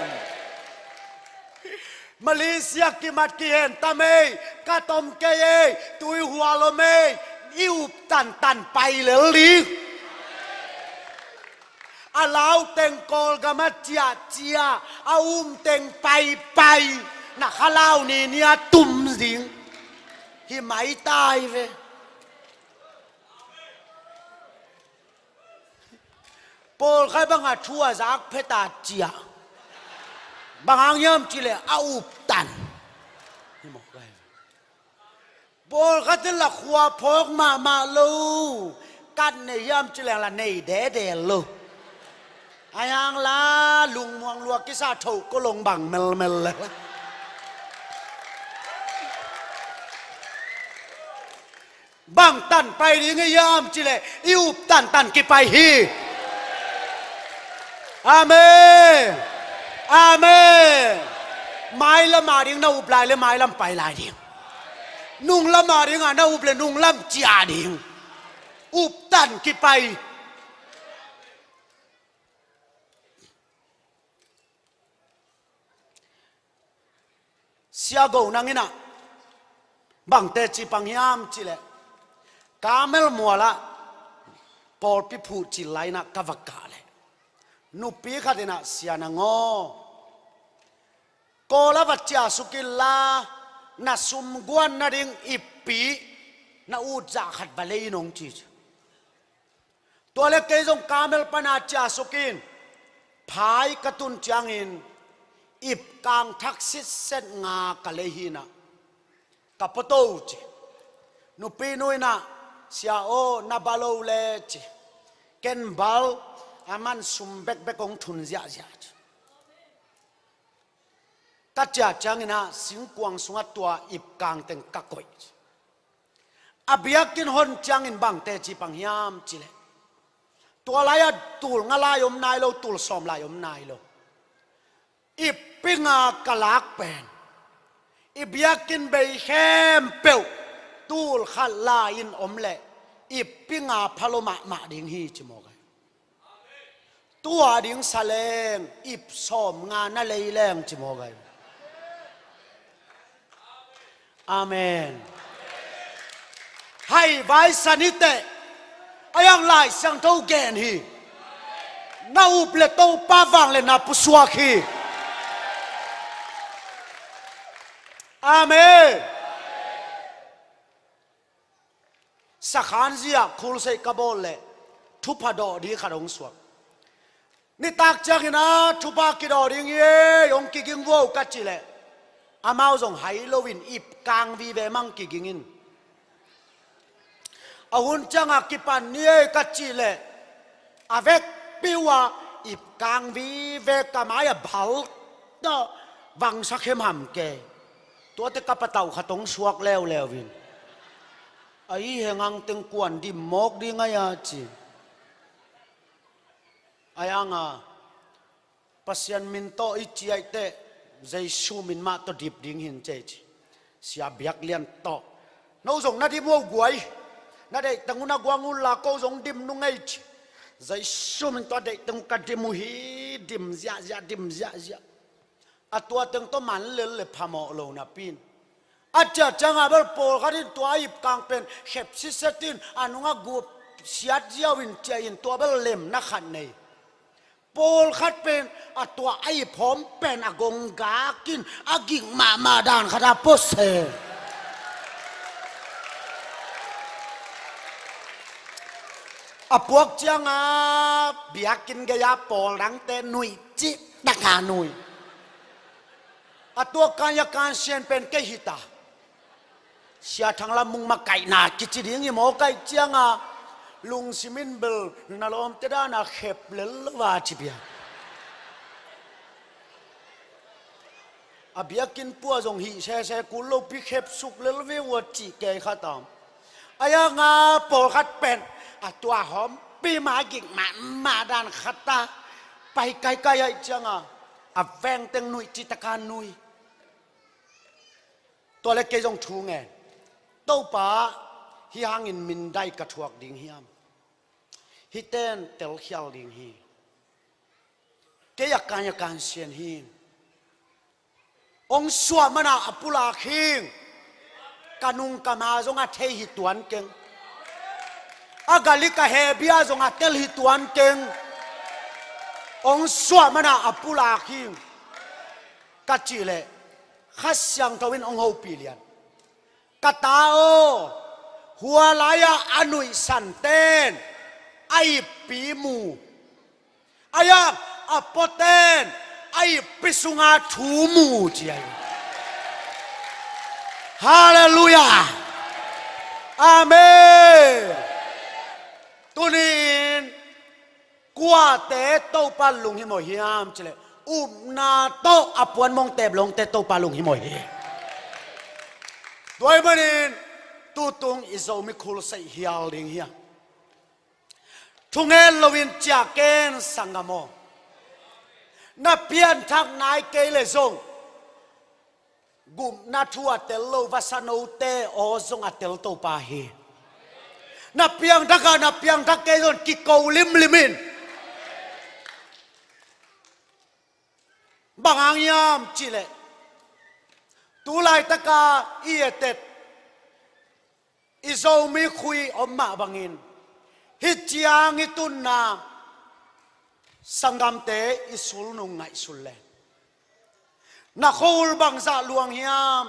Malaysia kimat kihen tam ei, ka tom kei ei, tui hual om ei, i up tantan pai lel ding. A lau teng Kawlgam a ciahciah, a um teng paipai, na kha lau ni ni a tum ding. Hi maitai ve. Pawlkhat bangah thu a zak phet a ciah. Bang hang hiam cih leh a up tan. Hi mawk ai. Pawlkhat in la khua phawk mahmah lo. Kat nei hiam cih leh la nei dede lo. Ai hang la lungmuang lua kisa tho ko long bang melmel le. Bang tan pai ding i hiam cih leh i up tantan kipai hi. Amen. Amen. Mailam a ding na up lai le mailam pai lai ding. Nunglam a ding a na up le nunglam cia ding. Up tan kipai. Sia Go Nang in ah bang teci pang hiam cih leh Kamel mual ah pawlpi phuh cil lai in ah ka va kah leh nupi khat in ah, Sia Nang aw, Kawl ah va ciah suk inla na sum guan nading ippi na ut zah khat va lei in, hong ci. Tua leh kei zong Kamel pan a ciah suk in phai ka tun ciangin ipkang thak sitset nga ka lei hi in ah ka pua to, ci. Nupi nu in ah, Sia aw, na bal o leh, ci. Ken bal, aman sum bekbek hong thun ziahziah, ci. Ka ciah ciangin ah singkuang sungah tua ipkang teng ka koih. A biakinn hon ciangin bang teci pang hiam cih leh tua lai-ah tul nga lai om nai lo, tul sawm lai om nai lo, ippi nga ka lak pen i biakinn bei khempeuh tul khat lai in om leh ippi nga pha lo mahmah ding hi, ci mawk ai. Tua ding sa leng ip sawm nga na lei leng, ci mawk ai. Amen. Hai vai sa ni teh, a yang Lai Siangtho gen hi. Na up leh Topa vangliatna pusuak hi. Amen. Sakhan zia khulseih ka bawl leh thupha dawh ding khat hong suak. Nitak ciangin ah thupha kidawh ding hi ei, hong kiging vo ka cih leh amau zong hai loin ipkang vive mang kiging in. A hun ciangah kipan ni ei ka cih leh a vekpi uh ah ipkang vive ka mai-ah bal tawh vangsak hemham kei. Tuate ka patauh khat hong suak leuleu in, a hi heng hang teng kuan dim mawk ding ai a, ci. Ai hang a Pasian min tawh i ciah teh Jesu min mah tawh dip ding hi in, ci ei, ci. Sia Biak Lian tawh, no zong na dim uh guai, na deih teng uh na guang unla ko zong dim nung ei, ci. Jesu min tawh a deih teng uh ka dim uh hi, dim ziahziah, dim ziahziah. A tua teng tawh man lel le phamawh lo napi in, a ciah ciangah bel pawlkhat in tua a ipkang pen khep sitset in a nungah gup siat ziau in ciah in, tua bel lemna khat nei. Pawlkhat pen a tua a iphawm pen a gonggak in a gik mahmah dan khat a puak se. A puak ciangah biakinn gei-a pawl dangte nuih cih taka nuih. A tua kan ya kan sian pen kei hi ta. Sia Thang Lam Mung makaihna kici ding hi maw, kaih ciangah lungsim in bel na lawmte dana khep lel lo a ci bia. A biakinn pua zong hih sese kul lopi khep suk lel ve uh a cih kei khat a om. A yang a pawlkhat pen a tua hawmpi mah a gik mahmah dan khat a pai kaikai ahih ciang a, a vengteng nuih citaka nuih. Tua le kei zong thu ngen. Topa, hih hangin mindai ka thuak ding hiam? Hih ten telkhial ding hi. Kei a kan a kan sian hi. Hong suah mana a pulak hi. Ka nung ka ma zong a thei hi tuan keng. A galik a hebia zong a tel hi tuan keng. Hong suah mana a pulak hi. Ka cih leh Kha Siangtho in hong hopih lian. Ka ta aw, hua lai-ah a nuihsan ten a ippi mu. A yang a pua ten a ippi sunga thu mu ci ahi. Halleluiah. Amen. Tuni-in kuate Topa lunghimawh hiam cih leh, upna tawh a puan mong tep longte Topa lunghimawh hi. Tua ahih manin tutung i Zomi khulseih hial ding hiam? Thungen loin ciah ken sanggam aw. Na pianthak nai kei leh zong gupna thu a tel lo vasanote aw zong a tel Topa hi. Na piangthak a, na piangthak kei zong kiko limlim in. Bang hang hiam cih leh, tu laitaka i etet i Zomi khui om mah bangin, hih ciang i tunna sanggamte i sulnung ngaihsun le, na khua-ul bangzah luang hiam?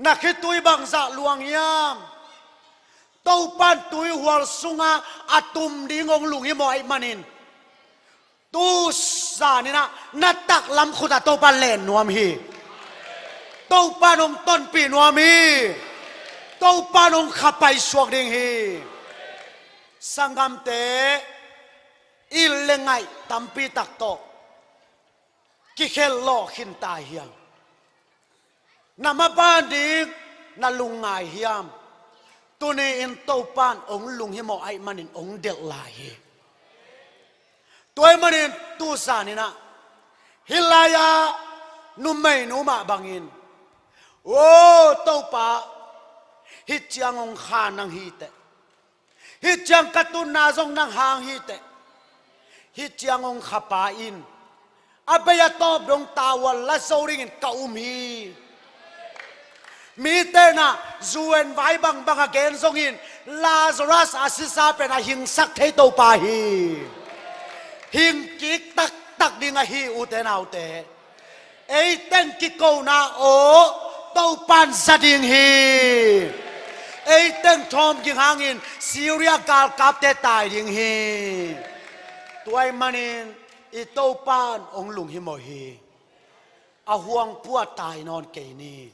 Na khitui bangzah luang hiam? Topan tuihual sunga a tum ding hong lunghimawh ahih manin, tu zanin ah na taklam khutah Topan len nuam hi. Topan hong tonpih nuam hi. Topan hong khapai suak ding hi. Sanggamte, i le ngaih tampi tak tawh kikhelh lawh khin ta hiam? Na maban ding na lungngai hiam? Tuni-in Topan hong lunghimawh ahih manin hong delh lai hi. Tua ahih manin tu zanin ah hih lai-ah numeinu mah bangin, "O Topa, hih ciang hong kha nang hi teh. Hih ciang ka tunna zong nang hang hi teh. Hih ciang hong khapa in a bei a tawp dong tavuan la zo dingin ka um hi." Mite na zu en vai bangbang a gen zongin Lazarus a sisa pen a hingsak thei Topa hi. Hing kik taktak ding ahi, ute naute. Ei teng kikona aw Topan za ding hi. Ei teng thawm ging hangin Syria galkapte tai ding hi. Tua ahih manin i Topan hong lunghimawh hi. A huang pua tai nawn kei ni.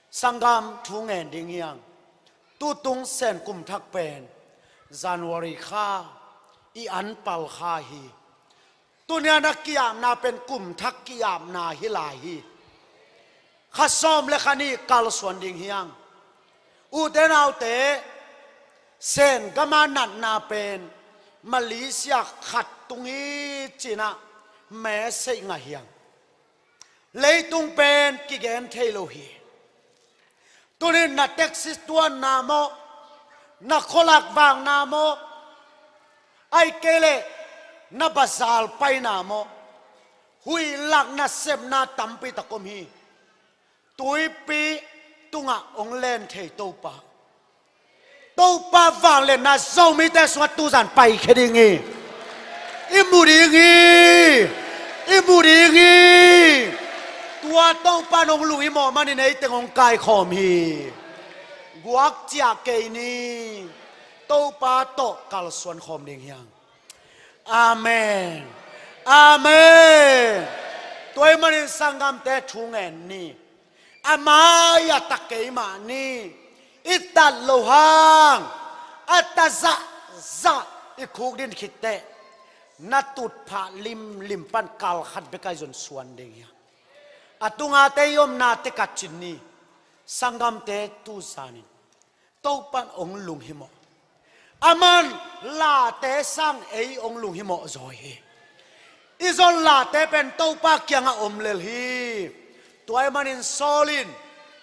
Sanggam, thu ngen ding hiang. Tutung Sen kum thak pen January kha, i anpal kha hi. Tuni-a na ki-apna pen kum thak ki-apna hi lai hi. Kha sawm le kha nih kalsuan ding hiang. Ute naute, Sen gama natna pen Malaysia khat tung hi ci-in ah message ngah hiang. Leitung pen kigen thei lo hi. Tunin na taxi tuanna maw, na khualak vakna maw, ahih kei leh na bazar paina maw, huih lak nasepna tampi tak om hi. Tuipi tungah hong len thei Topa, Topa vangliatna Zomite sungah tuzan paikhia ding hi. I mu ding hi. I mu ding hi. Tua Topa in hong lunghimawh manin ei teng hong kaikhawm hi. Guak ciah kei ni. Topa tawh kalsuan khawm ding hiang. Amen. Amen. Tua ahih manin sanggamte, thu ngen ni. A mai-ah ta kei mah ni. I tat loh hang a ta zahzah i khukdin khit teh, na tutphah limlim pan kal khat bek ahi zong suan ding hi. A tungah te i omna te ka cin ni. Sanggamte, tu zanin Topan hong lunghimawh. Aman late sang ei hong lunghimawh zaw hi. I zon late pen Topa kiangah om lel hi. Tua ahih manin Saul in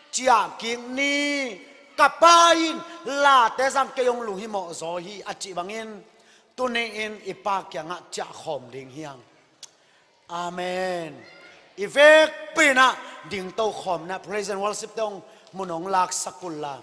ciahkik ni, ka pa in late sang kei hong lunghimawh zaw hi a cih bangin, tuni-in i Pa kiangah ciahkhawm ding hi hang. Amen. I vekpi-in ah dingto khawm in ah praise and worship te hong mun hong laksak un la.